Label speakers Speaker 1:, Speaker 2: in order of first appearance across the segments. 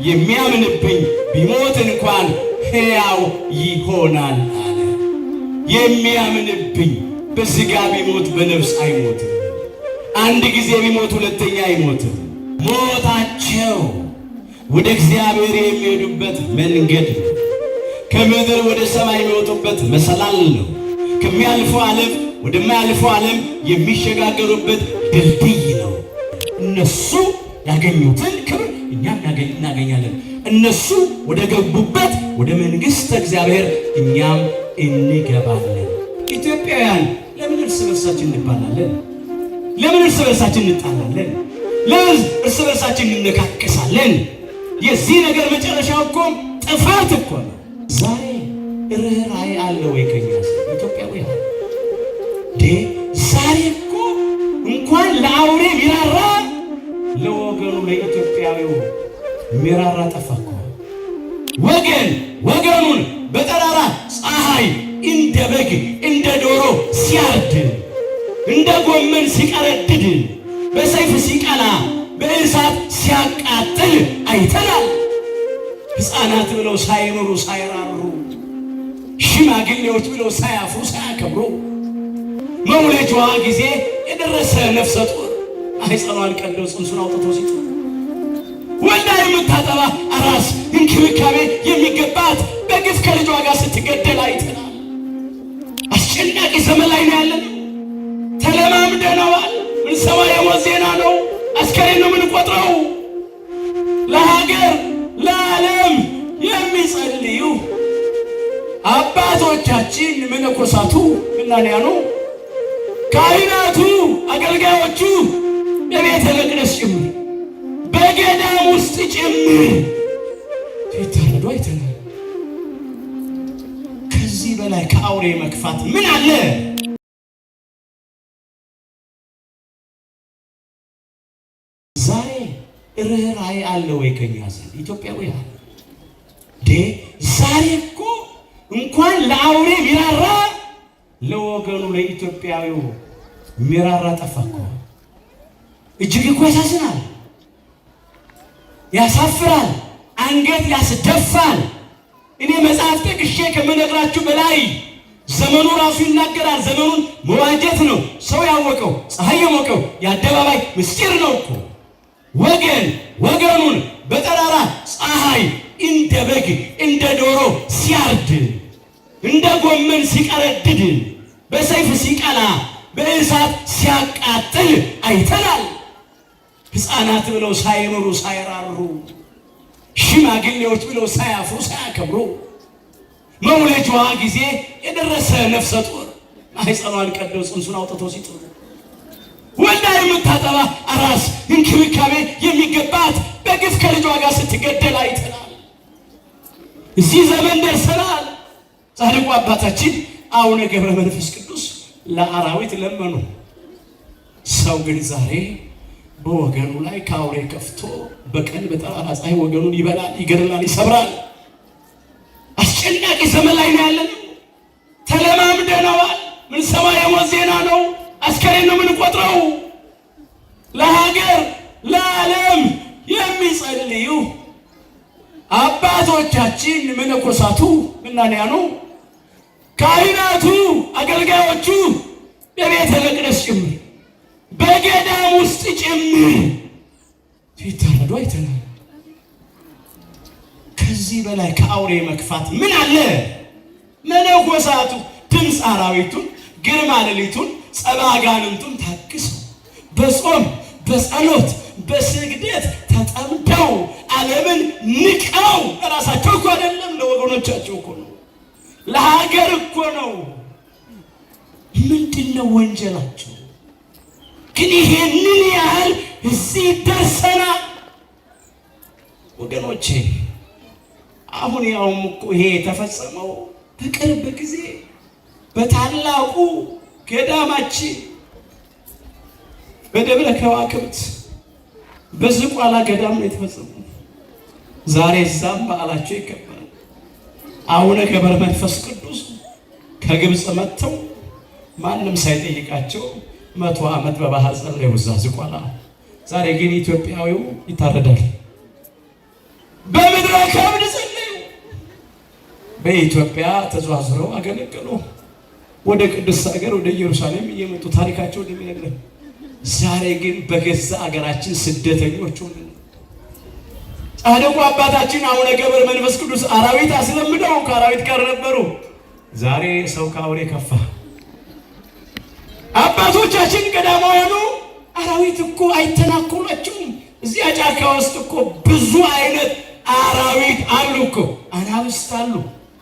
Speaker 1: የሚያምንብኝ ቢሞት እንኳን ሕያው ይሆናል አለ። የሚያምንብኝ በሥጋ ቢሞት በነፍስ አይሞትም። አንድ ጊዜ ቢሞት ሁለተኛ አይሞትም። ሞታቸው ወደ እግዚአብሔር የሚሄዱበት መንገድ ነው። ከምድር ወደ ሰማይ የሚወጡበት መሰላል ነው። ከሚያልፈው ዓለም ወደማያልፈው ዓለም የሚሸጋገሩበት ድልድይ ነው። እነሱ ያገኙትን ክብር እኛም እናገኛለን። እነሱ ወደ ገቡበት ወደ መንግሥተ እግዚአብሔር እኛም እንገባለን። ኢትዮጵያውያን ለምን እርስ በርሳችን እንባላለን? ለምን እርስ በርሳችን እንጣላለን? ለምን እርስ በርሳችን እንነካከሳለን? የዚህ ነገር መጨረሻው እኮ ጥፋት እኮ ነው። ዛሬ ርኅራኄ አለ ወይ ከኛ ኢትዮጵያውያን? ዛሬ እኮ እንኳን ለአውሬ ሚራራ ለወገኑ ለኢትዮጵያዊው ሚራራ ጠፋ እኮ። ወገን ወገኑን በጠራራ ፀሐይ እንደ በግ እንደ ዶሮ ሲያርድ፣ እንደ ጎመን ሲቀረድድ፣ በሰይፍ ሲቀላ፣ በእሳት ሲያቃጥል አይተናል። ሕፃናት ብለው ሳይምሩ ሳይራሩ፣ ሽማግሌዎች ብለው ሳያፍሩ ሳያከብሩ፣ መውለጃዋ ጊዜ የደረሰ ነፍሰ ጡር ማህፀኗን ቀደው ጽንሱን አውጥቶ ሲጥሉ፣ ወልዳ የምታጠባ አራስ እንክብካቤ የሚገባት በግፍ ከልጇ ጋር ስትገደል አይተናል። አስጨናቂ ዘመን ላይ ነው ያለን። ተለማምደነዋል። ምንሰማ የሞት ዜና ነው። አስከሬን ነው የምንቆጥረው። ለሀገር ለዓለም የሚጸልዩ አባቶቻችን መነኮሳቱ፣ ምናንያኑ፣ ካህናቱ፣ አገልጋዮቹ በቤተ መቅደስ ጭምር በገዳም ውስጥ ጭምር ሲታረዱ አይተናል። ከዚህ በላይ ከአውሬ መክፋት ምን አለ? ዛሬ ርኅራኄ አለ ወይ ከኛ ዘንድ ኢትዮጵያውያን? ዛሬ እኮ እንኳን ለአውሬ ሚራራ ለወገኑ ለኢትዮጵያዊው ሚራራ ጠፋ እኮ። እጅግ እኮ ያሳዝናል፣ ያሳፍራል፣ አንገት ያስደፋል። እኔ መጽሐፍ ጠቅሼ ከምነግራችሁ በላይ ዘመኑ ራሱ ይናገራል። ዘመኑን መዋጀት ነው። ሰው ያወቀው ፀሐይ የሞቀው የአደባባይ ምስጢር ነው እኮ። ወገን ወገኑን በጠራራ ፀሐይ እንደ በግ እንደ ዶሮ ሲያርድ፣ እንደ ጎመን ሲቀረድድ፣ በሰይፍ ሲቀላ፣ በእሳት ሲያቃጥል አይተናል። ሕፃናት ብለው ሳይምሩ ሳይራሩ፣ ሽማግሌዎች ብለው ሳያፍሩ ሳያከብሩ፣ መውለጃዋ ጊዜ የደረሰ ነፍሰ ጡር ማህፀኗን ቀደው ጽንሱን አውጥቶ ሲጥሉ፣ ወልዳ የምታጠባ አራስ እንክብካቤ የሚገባት በግፍ ከልጇ ጋር ስትገደል አይተናል። እዚህ ዘመን ደርሰናል። ጻድቁ አባታችን አቡነ ገብረ መንፈስ ቅዱስ ለአራዊት ለመኑ። ሰው ግን ዛሬ በወገኑ ላይ ከአውሬ ከፍቶ በቀን በጠራራ ፀሐይ ወገኑን ይበላል፣ ይገድላል፣ ይሰብራል። አስጨናቂ ዘመን ላይ ነው ያለን። ተለማምደነዋል። ምንሰማ የሞት ዜና ነው። አስከሬን ነው የምንቆጥረው። ለሀገር ለዓለም የሚጸልዩ አባቶቻችን መነኮሳቱ፣ ምናንያኑ፣ ካህናቱ፣ አገልጋዮቹ በቤተ መቅደስ ጭምር በገዳም ውስጥ ጭምር ሲታረዱ አይተናል። ከዚህ በላይ ከአውሬ መክፋት ምን አለ? መነኮሳቱ ድምፅ አራዊቱን፣ ግርማ ሌሊቱን፣ ጸባ አጋንንቱን ታግሰው በጾም በጸሎት በስግደት ተጠምደው ዓለምን ንቀው፣ ለራሳቸው እኮ አይደለም ለወገኖቻቸው እኮ ነው፣ ለሀገር እኮ ነው። ምንድን ነው ወንጀላቸው? ግን ይሄንን ያህል እዚህ ደርሰናል ወገኖቼ። አሁን ያውም እኮ ይሄ የተፈጸመው በቅርብ ጊዜ በታላቁ ገዳማችን በደብረ ከዋክብት በዝቋላ ገዳም ነው የተፈጸመው። ዛሬ እዛም በዓላቸው ይከበራል። አቡነ ገብረ መንፈስ ቅዱስ ከግብፅ መጥተው ማንም ሳይጠይቃቸው 100 ዓመት በባህር ጸለዩ እዛ ዝቋላ። ዛሬ ግን ኢትዮጵያዊው ይታረዳል። ከብድ ጸለዩ። በኢትዮጵያ ተዟዙረው አገለገሉ። ወደ ቅድስት ሀገር ወደ ኢየሩሳሌም እየመጡ ታሪካቸው እንደሚነግረን፣ ዛሬ ግን በገዛ አገራችን ስደተኞች ሆነን። ጻድቁ አባታችን አቡነ ገብረ መንፈስ ቅዱስ አራዊት አስለምደው ከአራዊት ጋር ነበሩ። ዛሬ ሰው ከአውሬ ከፋ። አባቶቻችን ገዳማውያኑ አራዊት እኮ አይተናኮሏቸውም። እዚያ ጫካ ውስጥ እኮ ብዙ አይነት አራዊት አሉ እኮ። አናብስት አሉ፣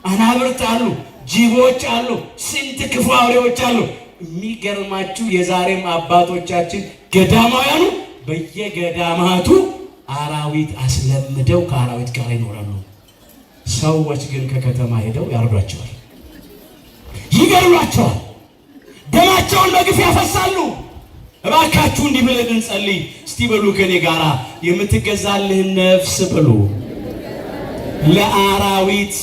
Speaker 1: አናብርት አሉ፣ ጅቦች አሉ፣ ስንት ክፉ አውሬዎች አሉ። የሚገርማችሁ የዛሬም አባቶቻችን ገዳማውያኑ በየገዳማቱ አራዊት አስለምደው ከአራዊት ጋር ይኖራሉ። ሰዎች ግን ከከተማ ሄደው ያርዷቸዋል፣ ይገድሏቸዋል፣ ደማቸውን በግፍ ያፈሳሉ። እባካችሁ እንዲህ ብለን እንጸልይ። እስቲ በሉ ከኔ ጋራ፣ የምትገዛልህን ነፍስ በሉ ለአራዊት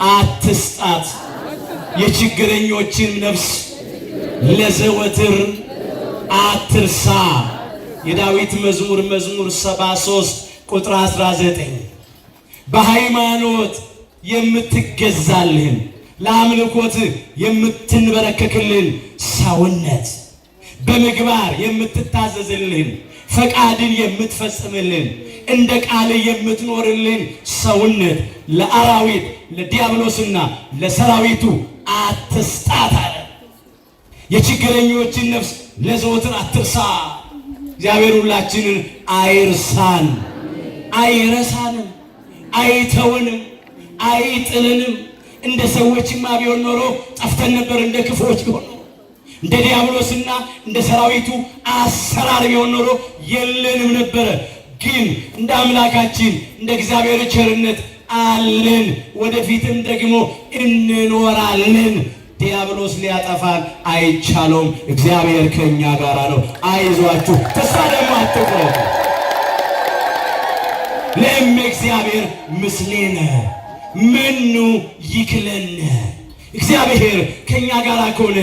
Speaker 1: አትስጣት፣ የችግረኞችን ነፍስ ለዘወትር አትርሳ። የዳዊት መዝሙር መዝሙር 73 ቁጥር 19። በሃይማኖት የምትገዛልህን፣ ለአምልኮት የምትንበረከክልን ሰውነት፣ በምግባር የምትታዘዝልን፣ ፈቃድን የምትፈጽምልን፣ እንደ ቃል የምትኖርልን ሰውነት ለአራዊት ለዲያብሎስና ለሰራዊቱ አትስጣት አለ። የችግረኞችን ነፍስ ለዘወትር አትርሳ። እግዚአብሔር ሁላችንን አይርሳን፣ አይረሳንም፣ አይተውንም፣ አይጥልንም። እንደ ሰዎችማ ቢሆን ኖሮ ጠፍተን ነበር። እንደ ክፉዎች ቢሆን ኖሮ፣ እንደ ዲያብሎስና እንደ ሰራዊቱ አሰራር ቢሆን ኖሮ የለንም ነበረ። ግን እንደ አምላካችን እንደ እግዚአብሔር ቸርነት አለን፣ ወደፊትም ደግሞ እንኖራለን። ዲያብሎስ ሊያጠፋን አይቻለውም። እግዚአብሔር ከኛ ጋር ነው። አይዟችሁ፣ ተስፋ ደግሞ አትቁረጡ። ለእመ እግዚአብሔር ምስሌነ መኑ ይክለነ፣ እግዚአብሔር ከኛ ጋር ከሆነ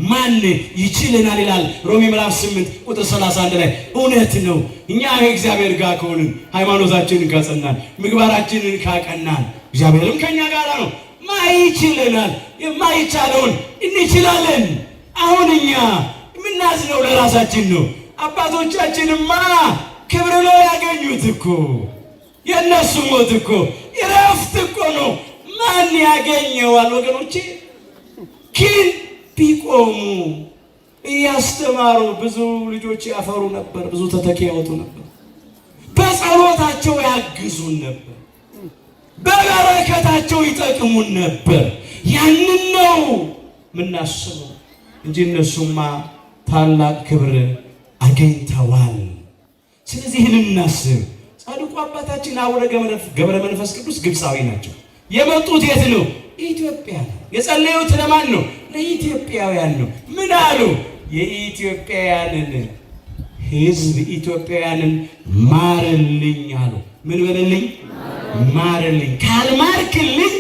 Speaker 1: ማን ይችለናል ይላል ሮሜ ምዕራፍ 8 ቁጥር 31 ላይ። እውነት ነው። እኛ ከእግዚአብሔር ጋር ከሆንን፣ ሃይማኖታችንን ካጸናን፣ ምግባራችንን ካቀናን እግዚአብሔርም ከኛ ጋር ነው። ማይችለናል? የማይቻለውን እንችላለን። አሁን እኛ የምናዝነው ለራሳችን ነው። አባቶቻችንማ ክብር ነው ያገኙት እኮ። የእነሱ ሞት እኮ እረፍት እኮ ነው። ማን ያገኘዋል ወገኖቼ? ግን ቢቆሙ እያስተማሩ ብዙ ልጆች ያፈሩ ነበር፣ ብዙ ተተኪ ያወጡ ነበር። በጸሎታቸው ያግዙን ነበር፣ በበረከታቸው ይጠቅሙን ነበር። ያንን ነው የምናስበው እንጂ እነሱማ ታላቅ ክብር አግኝተዋል። ስለዚህ ይህን እናስብ። ጻድቁ አባታችን አቡነ ገብረ መንፈስ ቅዱስ ግብፃዊ ናቸው። የመጡት የት ነው? ኢትዮጵያ ነው። የጸለዩት ለማን ነው? ለኢትዮጵያውያን ነው። ምን አሉ? የኢትዮጵያውያንን ሕዝብ ኢትዮጵያውያንን ማርልኝ አሉ። ምን በልልኝ? ማርልኝ። ካልማርክልኝ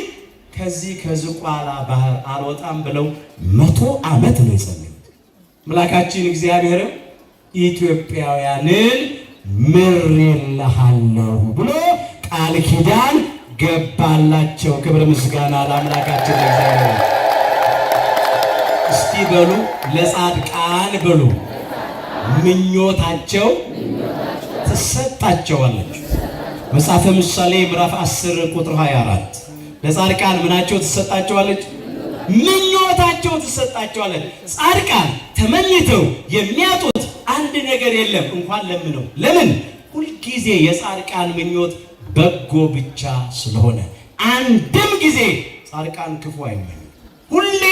Speaker 1: ከዚህ ከዝቋላ ባህር አልወጣም ብለው 100 ዓመት ነው የጸለዩት። አምላካችን እግዚአብሔርም ኢትዮጵያውያንን ምሬልሃለሁ ብሎ ቃል ኪዳን ገባላቸው። ክብር ምስጋና ለአምላካችን ለእግዚአብሔር። እስቲ በሉ ለጻድቃን በሉ ምኞታቸው ትሰጣቸዋለች። መጽሐፈ ምሳሌ ምዕራፍ 10 ቁጥር 24። ለጻድቃን ምናቸው ትሰጣቸዋለች? ምኞታቸው ትሰጣቸዋለች። ጻድቃን ተመኝተው የሚያጡት አንድ ነገር የለም፣ እንኳን ለምነው። ለምን? ሁልጊዜ የጻድቃን ምኞት በጎ ብቻ ስለሆነ አንድም ጊዜ ጻድቃን ክፉ አይመኙም። ሁሌ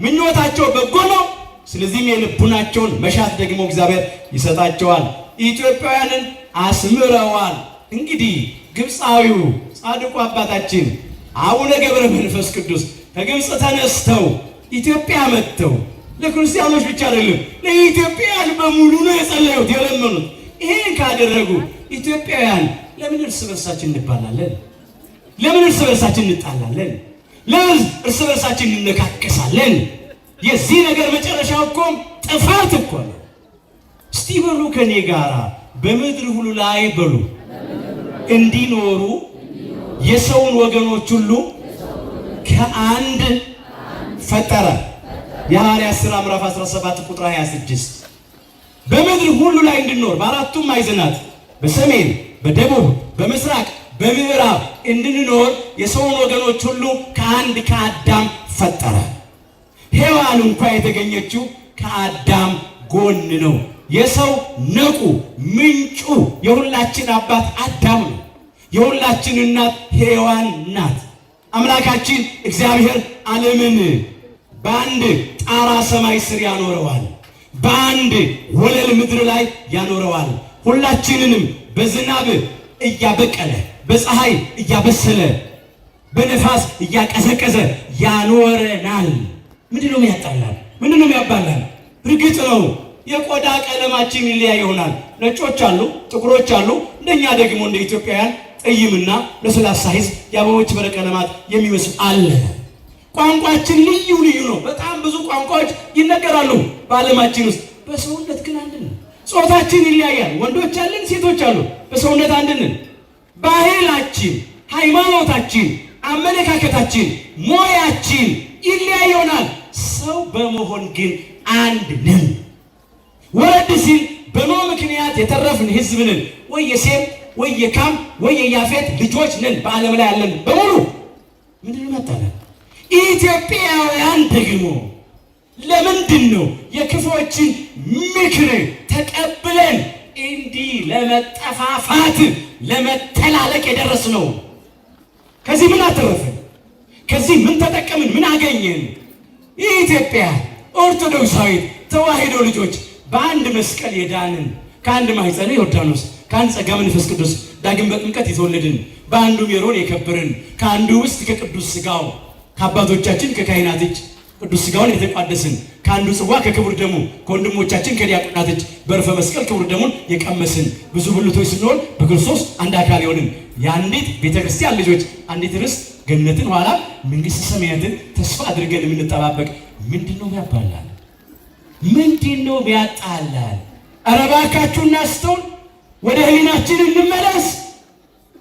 Speaker 1: ምኞታቸው በጎ ነው። ስለዚህም የልቡናቸውን መሻት ደግሞ እግዚአብሔር ይሰጣቸዋል። ኢትዮጵያውያንን አስምረዋል። እንግዲህ ግብፃዊው ጻድቁ አባታችን አቡነ ገብረ መንፈስ ቅዱስ ከግብፅ ተነስተው ኢትዮጵያ መጥተው ለክርስቲያኖች ብቻ አይደለም፣ ለኢትዮጵያውያን በሙሉ ነው የጸለዩት የለመኑት። ይሄን ካደረጉ ኢትዮጵያውያን ለምን እርስ በርሳችን እንባላለን? ለምን እርስ በርሳችን እንጣላለን? ለምን እርስ በርሳችን እንነካከሳለን? የዚህ ነገር መጨረሻው እኮ ጥፋት እኮ ነው። እስቲ በሉ ከኔ ጋራ፣ በምድር ሁሉ ላይ በሉ እንዲኖሩ የሰውን ወገኖች ሁሉ ከአንድ ፈጠረ። የሐዋርያት ሥራ ምዕራፍ 17 ቁጥር 26። በምድር ሁሉ ላይ እንድንኖር፣ በአራቱም ማዕዘናት፣ በሰሜን፣ በደቡብ፣ በምስራቅ፣ በምዕራብ እንድንኖር የሰውን ወገኖች ሁሉ ከአንድ ከአዳም ፈጠረ። ሔዋን እንኳ የተገኘችው ከአዳም ጎን ነው። የሰው ነቁ ምንጩ የሁላችን አባት አዳም ነው። የሁላችን እናት ሔዋን ናት። አምላካችን እግዚአብሔር ዓለምን በአንድ ጣራ ሰማይ ስር ያኖረዋል። በአንድ ወለል ምድር ላይ ያኖረዋል። ሁላችንንም በዝናብ እያበቀለ፣ በፀሐይ እያበሰለ፣ በነፋስ እያቀዘቀዘ ያኖረናል። ምንድን ነው የሚያጣላል? ምንድን ነው የሚያባላል? እርግጥ ነው የቆዳ ቀለማችን ይለያይ ይሆናል። ነጮች አሉ፣ ጥቁሮች አሉ። እንደኛ ደግሞ እንደ ኢትዮጵያውያን ጠይምና ለስላሳ ሕዝብ፣ የአበቦች በረቀለማት የሚመስል አለ። ቋንቋችን ልዩ ልዩ ነው። በጣም ብዙ ቋንቋዎች ይነገራሉ በዓለማችን ውስጥ። በሰውነት ግን አንድ ነን። ጾታችን ይለያያል። ወንዶች አለን፣ ሴቶች አሉ። በሰውነት አንድ ነን። ባህላችን፣ ሃይማኖታችን፣ አመለካከታችን፣ ሞያችን ይለያይ ይሆናል። ሰው በመሆን ግን አንድ ነን። ወረድ ሲል በኖህ ምክንያት የተረፍን ህዝብ ነን። ወይ የሴም፣ ወይ የካም፣ ወይ የያፌት ልጆች ነን። በዓለም ላይ ያለን በሙሉ ምንድን ነው ያጣላን? ኢትዮጵያውያን ደግሞ ለምንድን ነው የክፎችን ምክር ተቀብለን እንዲህ ለመጠፋፋት፣ ለመተላለቅ የደረስነው? ከዚህ ምን አተረፍን? ከዚህ ምን ተጠቀምን? ምን አገኘን? የኢትዮጵያ ኦርቶዶክሳዊት ተዋሕዶ ልጆች፣ በአንድ መስቀል የዳንን፣ ከአንድ ማኅፀነ ዮርዳኖስ፣ ከአንድ ጸጋ መንፈስ ቅዱስ ዳግም በጥምቀት የተወለድን፣ በአንዱ ሜሮን የከበርን፣ ከአንዱ ውስጥ ከቅዱስ ስጋው ከአባቶቻችን ከካህናት እጅ ቅዱስ ስጋውን የተቋደስን፣ ከአንዱ ጽዋ ከክቡር ደሙ ከወንድሞቻችን ከዲያቆናት እጅ በዕርፈ መስቀል ክቡር ደሙን የቀመስን፣ ብዙ ብልቶች ስንሆን በክርስቶስ አንድ አካል የሆንን፣ የአንዲት ቤተክርስቲያን ልጆች፣ አንዲት ርስት ገነትን ኋላ መንግስተ ሰማያትን ተስፋ አድርገን የምንጠባበቅ፣ ምንድን ነው ያባላል? ምንድን ነው ያጣላል? ኧረ እባካችሁ እናስተውል፣ ወደ ህሊናችን እንመለስ።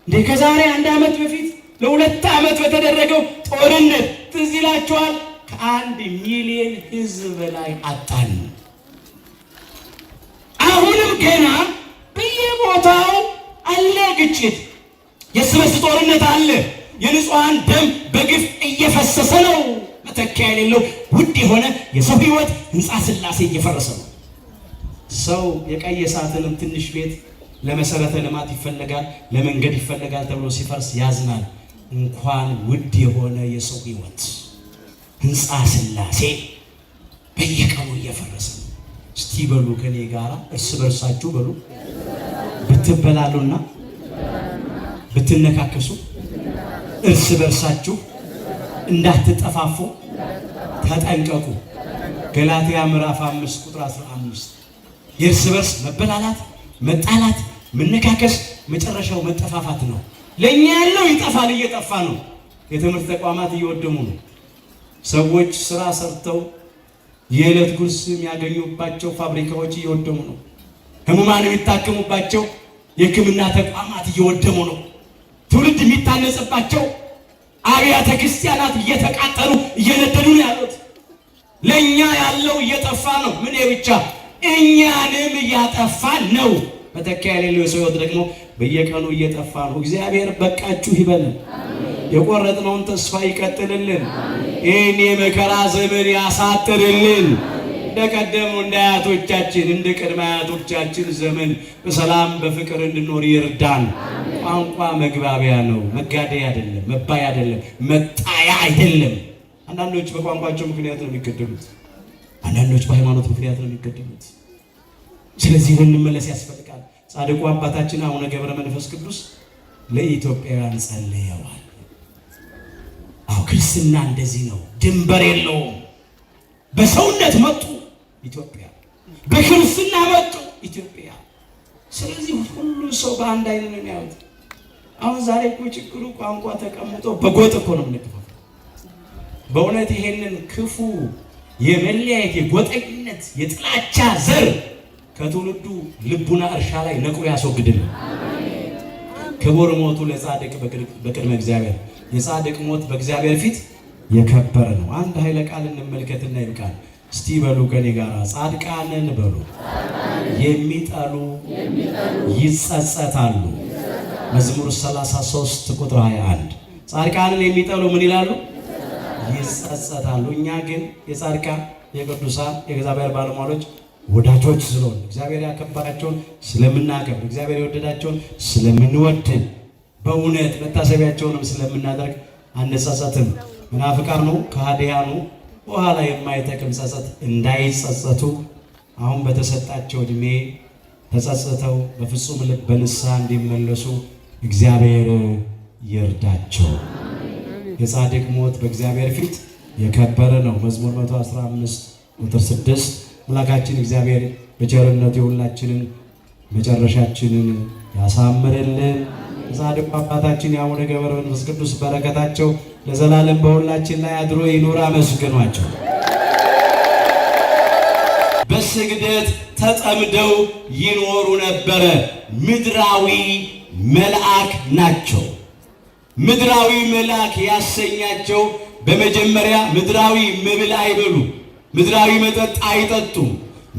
Speaker 1: እንዴ፣ ከዛሬ አንድ ዓመት በፊት ለ2 ዓመት በተደረገው ጦርነት ትዝ ይላችኋል። ከ1 ሚሊዮን ህዝብ በላይ አጣን። አሁንም ገና በየቦታው አለ ግጭት፣ የእርስ በርስ ጦርነት አለ። የንጹሐን ደም በግፍ እየፈሰሰ ነው። መተኪያ የሌለው ውድ የሆነ የሰው ህይወት፣ ህንፃ ስላሴ እየፈረሰ ነው። ሰው የቀየሳትንም ትንሽ ቤት ለመሰረተ ልማት ይፈለጋል፣ ለመንገድ ይፈለጋል ተብሎ ሲፈርስ ያዝናል። እንኳን ውድ የሆነ የሰው ህይወት፣ ህንፃ ስላሴ በየቀኑ እየፈረሰ ነው። እስቲ በሉ ከኔ ጋራ፣ እርስ በርሳችሁ በሉ፣ ብትበላሉና ብትነካከሱ እርስ በርሳችሁ እንዳትጠፋፉ ተጠንቀቁ። ገላትያ ምዕራፍ 5 ቁጥር 15። የእርስ በርስ መበላላት፣ መጣላት፣ መነካከስ መጨረሻው መጠፋፋት ነው። ለእኛ ያለው ይጠፋል፣ እየጠፋ ነው። የትምህርት ተቋማት እየወደሙ ነው። ሰዎች ስራ ሰርተው የዕለት ጉርስ የሚያገኙባቸው ፋብሪካዎች እየወደሙ ነው። ህሙማን የሚታከሙባቸው የሕክምና ተቋማት እየወደሙ ነው። ትውልድ የሚታነጽባቸው አብያተ ክርስቲያናት እየተቃጠሉ፣ እየነደዱ ነው ያሉት። ለእኛ ያለው እየጠፋ ነው። ምን ብቻ፣ እኛንም እያጠፋ ነው። መተኪያ የሌለው የሰው ሕይወት ደግሞ በየቀኑ እየጠፋ ነው። እግዚአብሔር በቃችሁ ይበልን። የቆረጥነውን ተስፋ ይቀጥልልን። ይህን የመከራ ዘመን ያሳጥርልን። እንደቀደሙ እንደ አያቶቻችን፣ እንደ ቅድመ አያቶቻችን ዘመን በሰላም በፍቅር እንድኖር ይርዳን። ቋንቋ መግባቢያ ነው፣ መጋደያ አይደለም፣ መባያ አይደለም፣ መጣያ አይደለም። አንዳንዶች በቋንቋቸው ምክንያት ነው የሚገደሉት። አንዳንዶች በሃይማኖት ምክንያት ነው የሚገደሉት። ስለዚህ ልንመለስ ያስፈልጋል። ጻድቁ አባታችን አቡነ ገብረ መንፈስ ቅዱስ ለኢትዮጵያውያን ጸልየዋል። አዎ፣ ክርስትና እንደዚህ ነው፣ ድንበር የለውም። በሰውነት መጡ ኢትዮጵያ፣ በክርስትና መጡ ኢትዮጵያ። ስለዚህ ሁሉ ሰው በአንድ አይን ነው የሚያዩት። አሁን ዛሬ እኮ ችግሩ ቋንቋ ተቀምጦ በጎጥ እኮ ነው የምንከፋፈለው። በእውነት ይሄንን ክፉ የመለያየት፣ የጎጠኝነት፣ የጥላቻ ዘር ከትውልዱ ልቡና እርሻ ላይ ነቅሎ ያስወግድልን። ክቡር ሞቱ ለጻድቅ በቅድመ እግዚአብሔር፣ የጻድቅ ሞት በእግዚአብሔር ፊት የከበረ ነው። አንድ ኃይለ ቃል እንመልከትና ይብቃል። እስቲ በሉ ከኔ ጋር ጻድቃንን በሉ የሚጠሉ ይጸጸታሉ። መዝሙር 33 ቁጥር 21 ጻድቃንን የሚጠሉ ምን ይላሉ? ይጸጸታሉ። እኛ ግን የጻድቃን የቅዱሳን የእግዚአብሔር ባለሟሎች ወዳጆች ስለሆን እግዚአብሔር ያከበራቸውን ስለምናከብር እግዚአብሔር የወደዳቸውን ስለምንወድ በእውነት መታሰቢያቸውንም ስለምናደርግ አንጸጸትም። መናፍቃኑ ከሃዲያኑ በኋላ የማይጠቅም ጸጸት እንዳይጸጸቱ አሁን በተሰጣቸው ዕድሜ ተጸጽተው በፍጹም ልብ በንስሐ እንዲመለሱ እግዚአብሔር ይርዳቸው። የጻድቅ ሞት በእግዚአብሔር ፊት የከበረ ነው። መዝሙር 115 ቁጥር 6። አምላካችን እግዚአብሔር በቸርነቱ የሁላችንን መጨረሻችንን ያሳምርልን። የጻድቁ አባታችን የአቡነ ገብረ መንፈስ ቅዱስ በረከታቸው ለዘላለም በሁላችን ላይ አድሮ ይኑር። አመስግኗቸው። በስግደት ተጠምደው ይኖሩ ነበረ። ምድራዊ መልአክ ናቸው። ምድራዊ መልአክ ያሰኛቸው በመጀመሪያ ምድራዊ መብል አይበሉ፣ ምድራዊ መጠጥ አይጠጡም።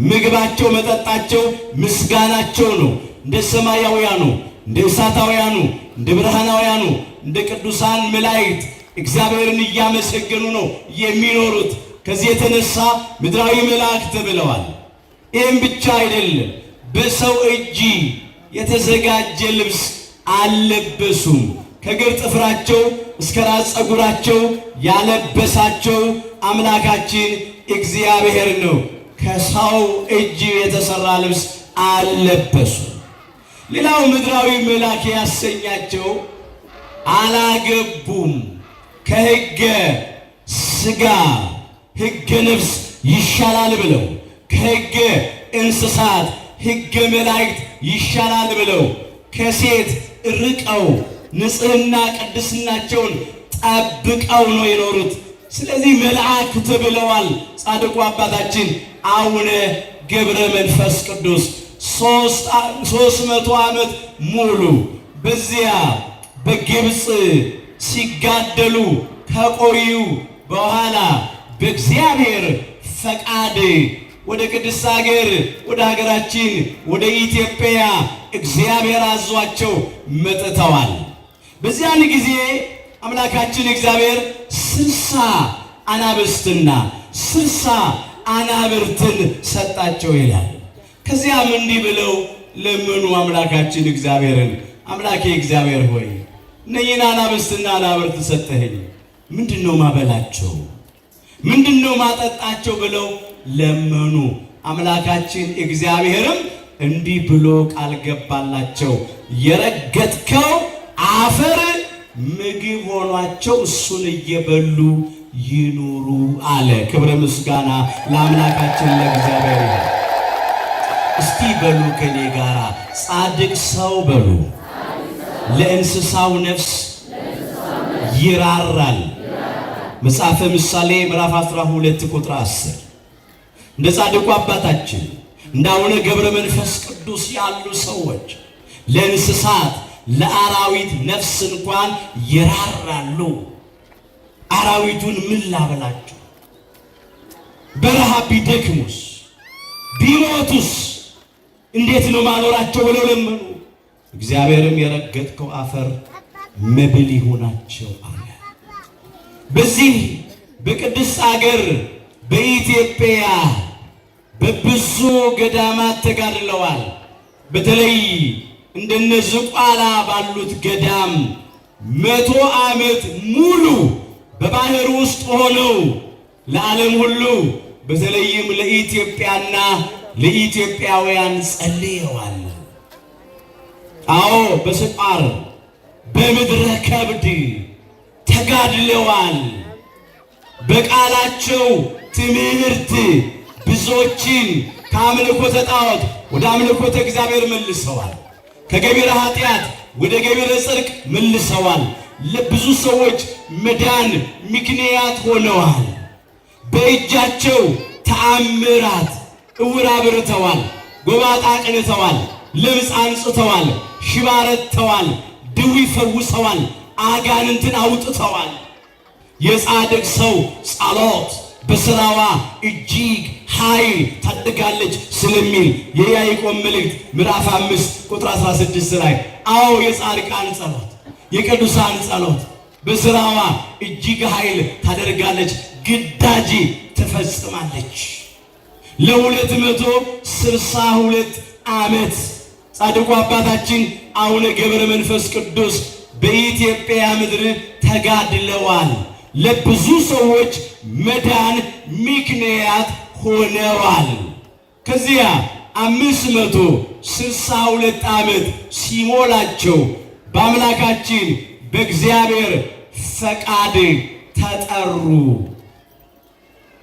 Speaker 1: ምግባቸው መጠጣቸው ምስጋናቸው ነው። እንደ ሰማያውያኑ፣ እንደ እሳታውያኑ፣ እንደ ብርሃናውያኑ፣ እንደ ቅዱሳን መላእክት እግዚአብሔርን እያመሰገኑ ነው የሚኖሩት። ከዚህ የተነሳ ምድራዊ መልአክ ተብለዋል። ይህም ብቻ አይደለም፣ በሰው እጅ የተዘጋጀ ልብስ አልለበሱም። ከእግር ጥፍራቸው እስከ ራስ ፀጉራቸው ያለበሳቸው አምላካችን እግዚአብሔር ነው። ከሰው እጅ የተሰራ ልብስ አልለበሱም። ሌላው ምድራዊ መልአክ ያሰኛቸው አላገቡም። ከሕገ ሥጋ ሕገ ነፍስ ይሻላል ብለው፣ ከሕገ እንስሳት ሕገ መላእክት ይሻላል ብለው ከሴት ርቀው ንጽህና ቅድስናቸውን ጠብቀው ነው የኖሩት። ስለዚህ መልአክ ተብለዋል። ጻድቁ አባታችን አቡነ ገብረ መንፈስ ቅዱስ 300 ዓመት ሙሉ በዚያ በግብፅ ሲጋደሉ ከቆዩ በኋላ በእግዚአብሔር ፈቃድ ወደ ቅድስት ሀገር ወደ ሀገራችን ወደ ኢትዮጵያ እግዚአብሔር አዟቸው መጥተዋል። በዚያን ጊዜ አምላካችን እግዚአብሔር 60 አናብስትና 60 አናብርትን ሰጣቸው ይላል። ከዚያም እንዲህ ብለው ለመኑ አምላካችን እግዚአብሔርን፣ አምላኬ እግዚአብሔር ሆይ እነኝህን አናብስትና አናብርት ሰጠኸኝ፣ ምንድን ነው ማበላቸው? ምንድን ነው ማጠጣቸው? ብለው ለመኑ። አምላካችን እግዚአብሔርም እንዲህ ብሎ ቃል ገባላቸው፣ የረገጥከው አፈር ምግብ ሆኗቸው እሱን እየበሉ ይኑሩ አለ። ክብረ ምስጋና ለአምላካችን ለእግዚአብሔር ይሁን። እስቲ በሉ ከኔ ጋራ ጻድቅ ሰው በሉ ለእንስሳው ነፍስ ይራራል። መጽሐፈ ምሳሌ ምዕራፍ 12 ቁጥር 10። እንደ ጻድቁ አባታችን እንደ አቡነ ገብረ መንፈስ ቅዱስ ያሉ ሰዎች ለእንስሳት ለአራዊት ነፍስ እንኳን ይራራሉ። አራዊቱን ምን ላበላቸው? በረሃብ ቢደክሙስ ቢሞቱስ እንዴት ነው ማኖራቸው ብለው ለመኑ። እግዚአብሔርም የረገጥከው አፈር መብል ይሆናቸው አለ። በዚህ በቅድስት አገር በኢትዮጵያ በብዙ ገዳማት ተጋድለዋል። በተለይ እንደነ ዝቋላ ባሉት ገዳም 100 ዓመት ሙሉ በባህር ውስጥ ሆነው ለዓለም ሁሉ በተለይም ለኢትዮጵያና ለኢትዮጵያውያን ጸልየዋል። አዎ በስቋር በምድረ ከብድ ተጋድለዋል። በቃላቸው ትምህርት ብዙዎችን ከአምልኮተ ጣዖት ወደ አምልኮተ እግዚአብሔር መልሰዋል። ከገቢረ ኃጢአት ወደ ገቢረ ጽድቅ መልሰዋል። ለብዙ ሰዎች መዳን ምክንያት ሆነዋል። በእጃቸው ተአምራት እውር አብርተዋል፣ ጎባጣ አቅንተዋል፣ ለምጽ አንጽተዋል፣ ሽባ ረድተዋል፣ ድዊ ፈውሰዋል፣ አጋንንትን አውጥተዋል። የጻድቅ ሰው ጸሎት በስራዋ እጅግ ኃይል ታድጋለች ስለሚል የያዕቆብ መልእክት ምዕራፍ 5 ቁጥር 16 ላይ፣ አዎ የጻድቃን ጸሎት የቅዱሳን ጸሎት በስራዋ እጅግ ኃይል ታደርጋለች፣ ግዳጅ ትፈጽማለች። ለ262 ዓመት ጻድቁ አባታችን አቡነ ገብረ መንፈስ ቅዱስ በኢትዮጵያ ምድር ተጋድለዋል። ለብዙ ሰዎች መዳን ምክንያት ሆነዋል። ከዚያ 562 ዓመት ሲሞላቸው በአምላካችን በእግዚአብሔር ፈቃድ ተጠሩ።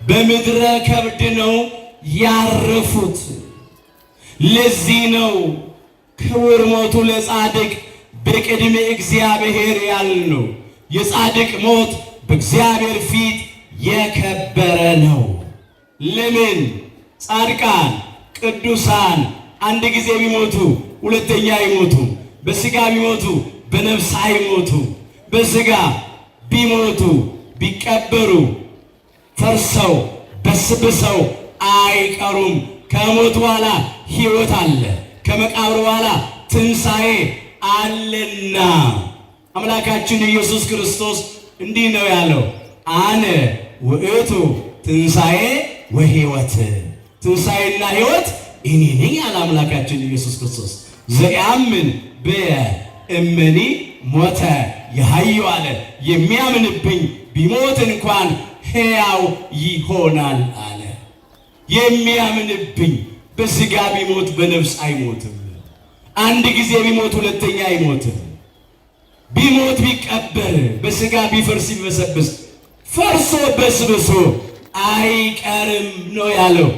Speaker 1: በምድረ ከብድ ነው ያረፉት። ለዚህ ነው ክቡር ሞቱ ለጻድቅ በቅድመ እግዚአብሔር ያልነው። የጻድቅ ሞት በእግዚአብሔር ፊት የከበረ ነው። ለምን? ጻድቃን ቅዱሳን አንድ ጊዜ ቢሞቱ ሁለተኛ አይሞቱ። በስጋ ቢሞቱ በነፍስ አይሞቱ። በስጋ ቢሞቱ ቢቀበሩ ፈርሰው በስብሰው አይቀሩም። ከሞት በኋላ ሕይወት አለ፣ ከመቃብር በኋላ ትንሣኤ አለና አምላካችን ኢየሱስ ክርስቶስ እንዲህ ነው ያለው፣ አነ ውእቱ ትንሣኤ ወሕይወት፣ ትንሣኤና ሕይወት እኔ ነኝ አለ አምላካችን ኢየሱስ ክርስቶስ። ዘያምን በየ እመኒ ሞተ የሐዩ አለ፣ የሚያምንብኝ ቢሞት እንኳን ሕያው ይሆናል አለ። የሚያምንብኝ በሥጋ ቢሞት በነፍስ አይሞትም። አንድ ጊዜ ቢሞት ሁለተኛ አይሞትም። ቢሞት ቢቀበር በሥጋ ቢፈርስ ቢበሰብስ ፈርሶ በስብሶ አይቀርም ነው ያለው።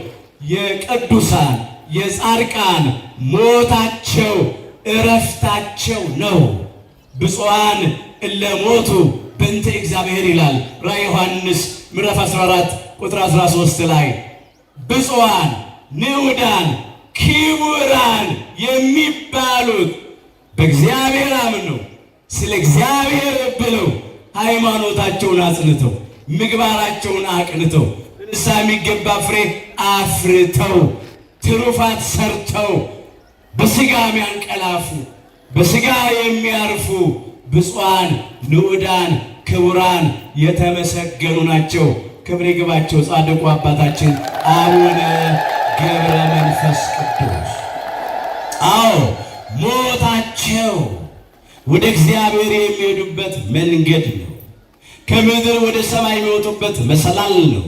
Speaker 1: የቅዱሳን የጻድቃን ሞታቸው እረፍታቸው ነው። ብፁዓን እለ ሞቱ በእንተ እግዚአብሔር ይላል ራዕየ ዮሐንስ ምዕራፍ 14 ቁጥር 13 ላይ። ብፁዓን ንዑዳን ክቡራን የሚባሉት በእግዚአብሔር አምነው ስለ እግዚአብሔር ብለው ሃይማኖታቸውን አጽንተው ምግባራቸውን አቅንተው ንስሐ የሚገባ ፍሬ አፍርተው ትሩፋት ሰርተው በስጋ የሚያንቀላፉ በስጋ የሚያርፉ ብፁዓን ንዑዳን ክቡራን የተመሰገኑ ናቸው። ክብር ይግባቸው ጻድቁ አባታችን አቡነ ገብረ መንፈስ ቅዱስ። አዎ ሞታቸው ወደ እግዚአብሔር የሚሄዱበት መንገድ ነው። ከምድር ወደ ሰማይ የሚወጡበት መሰላል ነው።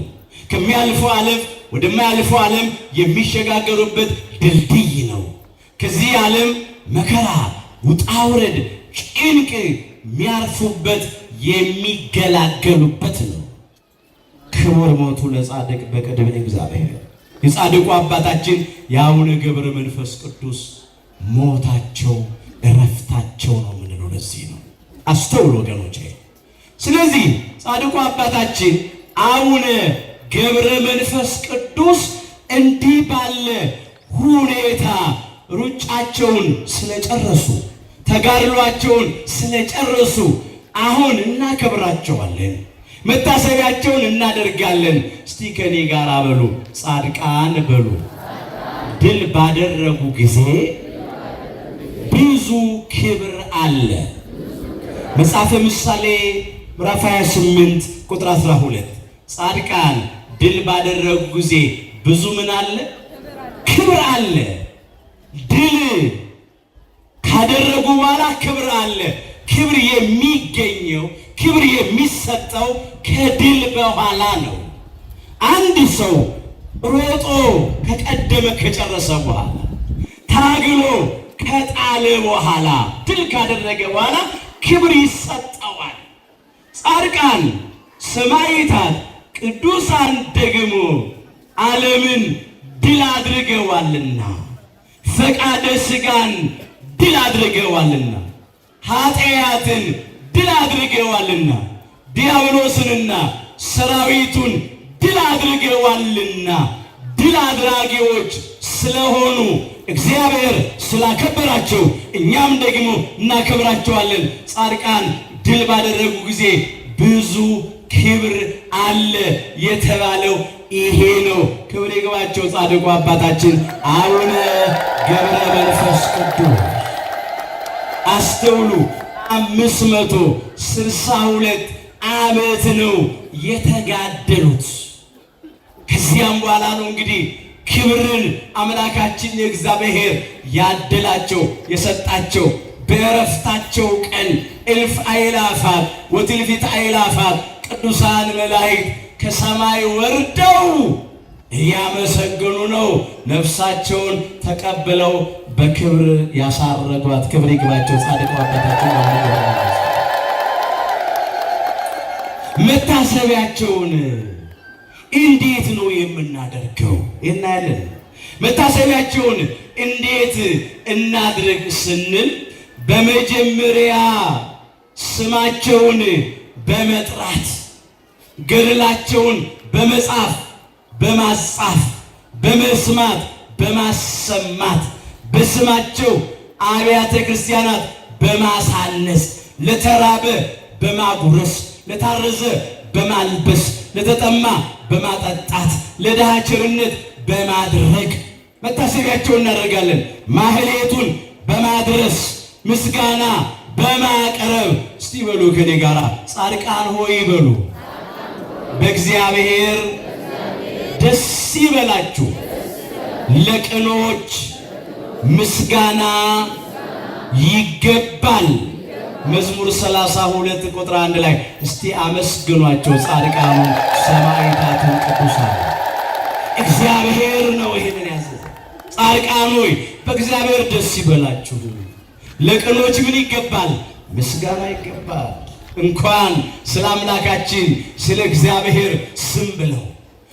Speaker 1: ከሚያልፈው ዓለም ወደማያልፈው ዓለም የሚሸጋገሩበት ድልድይ ነው። ከዚህ ዓለም መከራ፣ ውጣውረድ፣ ጭንቅ የሚያርፉበት የሚገላገሉበት ነው። ክቡር ሞቱ ለጻድቅ በቅድመ እግዚአብሔር። የጻድቁ አባታችን የአቡነ ገብረ መንፈስ ቅዱስ ሞታቸው እረፍታቸው ነው የምንለው ለዚህ ነው። አስተውሉ ወገኖቼ። ስለዚህ ጻድቁ አባታችን አቡነ ገብረ መንፈስ ቅዱስ እንዲህ ባለ ሁኔታ ሩጫቸውን ስለጨረሱ ተጋድሏቸውን ስለጨረሱ አሁን እናከብራቸዋለን፣ መታሰቢያቸውን እናደርጋለን። እስቲ ከኔ ጋር በሉ፣ ጻድቃን በሉ። ድል ባደረጉ ጊዜ ብዙ ክብር አለ። መጽሐፈ ምሳሌ ምዕራፍ 28 ቁጥር 12፣ ጻድቃን ድል ባደረጉ ጊዜ ብዙ ምን አለ? ክብር አለ። ድል ካደረጉ በኋላ ክብር አለ። ክብር የሚገኘው ክብር የሚሰጠው ከድል በኋላ ነው። አንድ ሰው ሮጦ ከቀደመ ከጨረሰ በኋላ፣ ታግሎ ከጣለ በኋላ፣ ድል ካደረገ በኋላ ክብር ይሰጠዋል። ጻድቃን፣ ሰማዕታት፣ ቅዱሳን ደግሞ ዓለምን ድል አድርገዋልና፣ ፈቃደ ሥጋን ድል አድርገዋልና፣ ኃጢአትን ድል አድርገዋልና፣ ዲያብሎስንና ሰራዊቱን ድል አድርገዋልና ድል አድራጊዎች ስለሆኑ እግዚአብሔር ስላከበራቸው እኛም ደግሞ እናከብራቸዋለን። ጻድቃን ድል ባደረጉ ጊዜ ብዙ ክብር አለ የተባለው ይሄ ነው። ክብር ይግባቸው ጻድቁ አባታችን አቡነ ገብረ መንፈስ ቅዱስ። አስተውሉ። 562 ዓመት ነው የተጋደሉት። ከዚያም በኋላ ነው እንግዲህ ክብርን አምላካችን የእግዚአብሔር ያደላቸው የሰጣቸው። በዕረፍታቸው ቀን እልፍ አእላፋት ወትልፊት አእላፋት ቅዱሳን መላእክት ከሰማይ ወርደው እያመሰገኑ ነው። ነፍሳቸውን ተቀብለው በክብር ያሳረጓት። ክብር ይግባቸው ጻድቁ አባታችን። መታሰቢያቸውን እንዴት ነው የምናደርገው? እናያለን። መታሰቢያቸውን እንዴት እናድርግ ስንል በመጀመሪያ ስማቸውን በመጥራት፣ ገድላቸውን በመጻፍ በማጻፍ፣ በመስማት በማሰማት፣ በስማቸው አብያተ ክርስቲያናት በማሳነስ፣ ለተራበ በማጉረስ፣ ለታረዘ በማልበስ፣ ለተጠማ በማጠጣት፣ ለድሃ ቸርነት በማድረግ መታሰቢያቸውን እናደርጋለን። ማህሌቱን በማድረስ፣ ምስጋና በማቅረብ። እስቲ በሉ ከኔ ጋራ፣ ጻድቃን ሆይ በሉ፣ በእግዚአብሔር ደስ ይበላችሁ፣ ለቅኖች ምስጋና ይገባል። መዝሙር 32 ቁጥር 1 ላይ እስቲ አመስግኗቸው ጻድቃኑ፣ ሰማዕታትን፣ ቅዱሳን። እግዚአብሔር ነው ይሄንን ያዘዘ። ጻድቃን ሆይ በእግዚአብሔር ደስ ይበላችሁ። ለቅኖች ምን ይገባል? ምስጋና ይገባል። እንኳን ስለ አምላካችን ስለ እግዚአብሔር ስም ብለው፣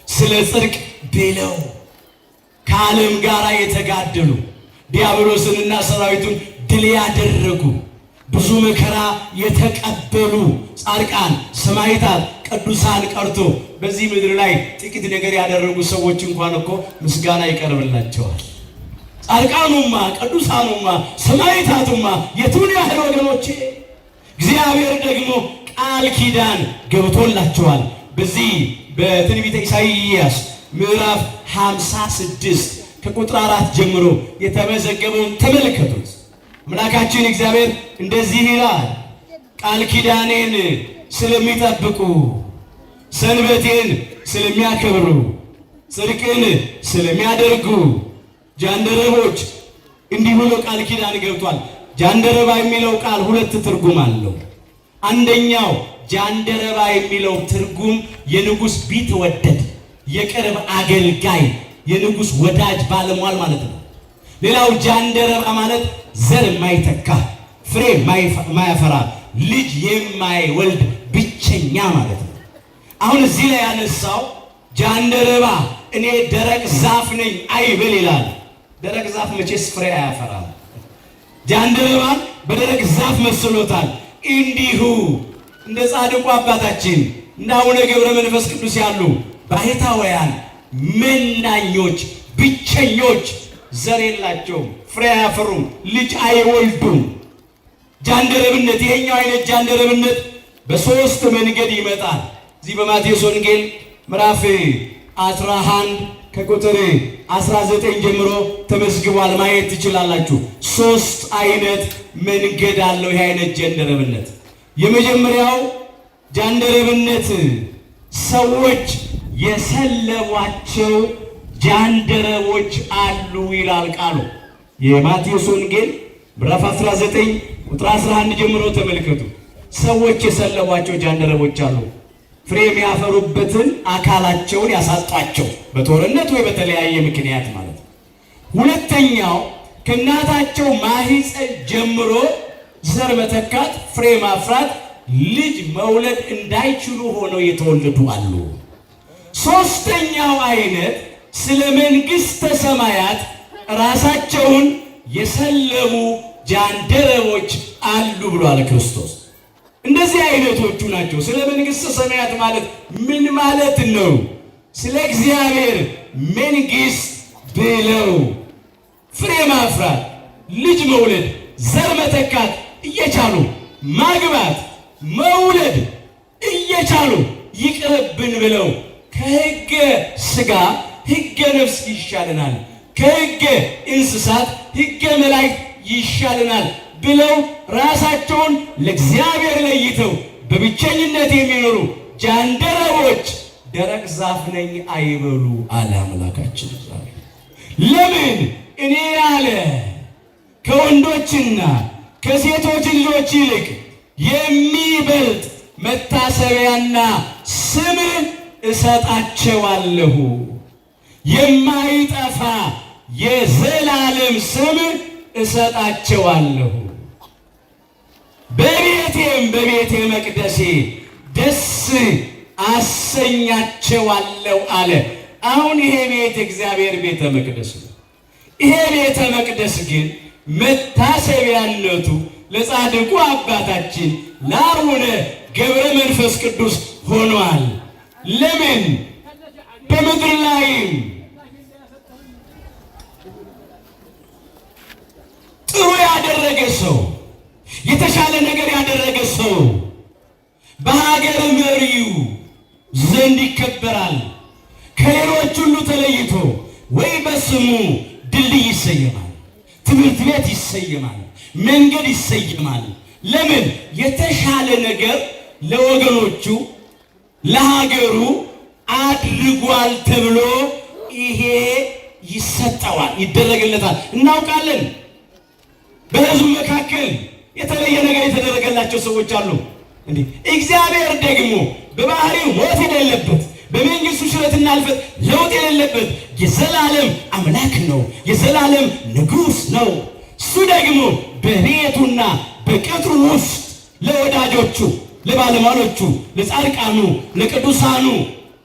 Speaker 1: ስለ ጽድቅ ብለው ከዓለም ጋር የተጋደሉ፣ ዲያብሎስንና ሰራዊቱን ድል ያደረጉ፣ ብዙ መከራ የተቀበሉ ጻድቃን፣ ሰማዕታት፣ ቅዱሳን ቀርቶ በዚህ ምድር ላይ ጥቂት ነገር ያደረጉ ሰዎች እንኳን እኮ ምስጋና ይቀርብላቸዋል። ጻድቃኑማ፣ ቅዱሳኑማ፣ ሰማዕታቱማ የቱን ያህል ወገኖቼ! እግዚአብሔር ደግሞ ቃል ኪዳን ገብቶላቸዋል። በዚህ በትንቢተ ኢሳይያስ ምዕራፍ 56 ከቁጥር 4 ጀምሮ የተመዘገበውን ተመልከቱት። አምላካችን እግዚአብሔር እንደዚህ ይላል፣ ቃል ኪዳኔን ስለሚጠብቁ፣ ሰንበቴን ስለሚያከብሩ፣ ጽድቅን ስለሚያደርጉ ጃንደረቦች እንዲህ ብሎ ቃል ኪዳን ገብቷል። ጃንደረባ የሚለው ቃል ሁለት ትርጉም አለው። አንደኛው ጃንደረባ የሚለው ትርጉም የንጉሥ ቢትወደድ፣ የቅርብ አገልጋይ፣ የንጉሥ ወዳጅ ባለሟል ማለት ነው። ሌላው ጃንደረባ ማለት ዘር የማይተካ፣ ፍሬ የማያፈራ፣ ልጅ የማይወልድ ብቸኛ ማለት ነው። አሁን እዚህ ላይ ያነሳው ጃንደረባ እኔ ደረቅ ዛፍ ነኝ አይበል ይላል። ደረቅ ዛፍ መቼስ ፍሬ አያፈራም። ጃንደረባን በደረቅ ዛፍ መስሎታል። እንዲሁ እንደ ጻድቁ አባታችን እንደ አቡነ ገብረ መንፈስ ቅዱስ ያሉ ባህታውያን መናኞች፣ ብቸኞች፣ ዘር የላቸውም፣ ፍሬ አያፈሩም፣ ልጅ አይወልዱም። ጃንደረብነት፣ ይሄኛው አይነት ጃንደረብነት በሶስት መንገድ ይመጣል። እዚህ በማቴዎስ ወንጌል ምዕራፍ 11 ከቁጥር 19 ጀምሮ ተመዝግቧል። ማየት ትችላላችሁ። ሶስት አይነት መንገድ አለው ይሄ አይነት ጃንደረብነት። የመጀመሪያው ጃንደረብነት ሰዎች የሰለቧቸው ጃንደረቦች አሉ ይላል ቃሉ። የማቴዎስ ወንጌል ምዕራፍ 19 ቁጥር 11 ጀምሮ ተመልከቱ። ሰዎች የሰለቧቸው ጃንደረቦች አሉ። ፍሬ የሚያፈሩበትን አካላቸውን ያሳጧቸው በጦርነት ወይ በተለያየ ምክንያት ማለት ነው። ሁለተኛው ከእናታቸው ማህፀን ጀምሮ ዘር መተካት፣ ፍሬ ማፍራት፣ ልጅ መውለድ እንዳይችሉ ሆነው የተወለዱ አሉ። ሶስተኛው አይነት ስለ መንግሥተ ሰማያት ራሳቸውን የሰለሙ ጃንደረቦች አሉ ብሏል ክርስቶስ። እንደዚህ አይነቶቹ ናቸው። ስለ መንግሥተ ሰማያት ማለት ምን ማለት ነው? ስለ እግዚአብሔር መንግሥት ብለው ፍሬ ማፍራት፣ ልጅ መውለድ፣ ዘር መተካት እየቻሉ፣ ማግባት መውለድ እየቻሉ ይቅርብን ብለው ከሕገ ሥጋ ሕገ ነፍስ ይሻለናል፣ ከሕገ እንስሳት ሕገ መላእክት ይሻለናል ብለው ራሳቸውን ለእግዚአብሔር ለይተው በብቸኝነት የሚኖሩ ጃንደረቦች ደረቅ ዛፍ ነኝ አይበሉ አለ አምላካችን እግዚአብሔር። ለምን እኔ አለ ከወንዶችና ከሴቶች ልጆች ይልቅ የሚበልጥ መታሰቢያና ስም እሰጣቸዋለሁ፣ የማይጠፋ የዘላለም ስም እሰጣቸዋለሁ። በቤቴም በቤቴ መቅደሴ ደስ አሰኛቸዋለሁ አለ። አሁን ይሄ ቤት እግዚአብሔር ቤተ መቅደስ ነው። ይሄ ቤተ መቅደስ ግን መታሰቢያነቱ ለጻድቁ አባታችን ለአቡነ ገብረ መንፈስ ቅዱስ ሆኗል። ለምን በምድር ላይም ጥሩ ያደረገ ሰው፣ የተሻለ ነገር ያደረገ ሰው በሀገር መሪው ዘንድ ይከበራል። ከሌሎች ሁሉ ተለይቶ ወይ በስሙ ድልድይ ይሰየማል፣ ትምህርት ቤት ይሰየማል፣ መንገድ ይሰየማል። ለምን? የተሻለ ነገር ለወገኖቹ ለሀገሩ አድርጓል ተብሎ ይሄ ይሰጠዋል፣ ይደረግለታል። እናውቃለን። በህዝቡ መካከል የተለየ ነገር የተደረገላቸው ሰዎች አሉ። እንዲህ እግዚአብሔር ደግሞ በባህሪው ሞት የሌለበት፣ በመንግስቱ ሽረትና እልፈት ለውጥ የሌለበት የዘላለም አምላክ ነው። የዘላለም ንጉሥ ነው። እሱ ደግሞ በቤቱና በቅጥሩ ውስጥ ለወዳጆቹ፣ ለባለሟሎቹ፣ ለጻድቃኑ፣ ለቅዱሳኑ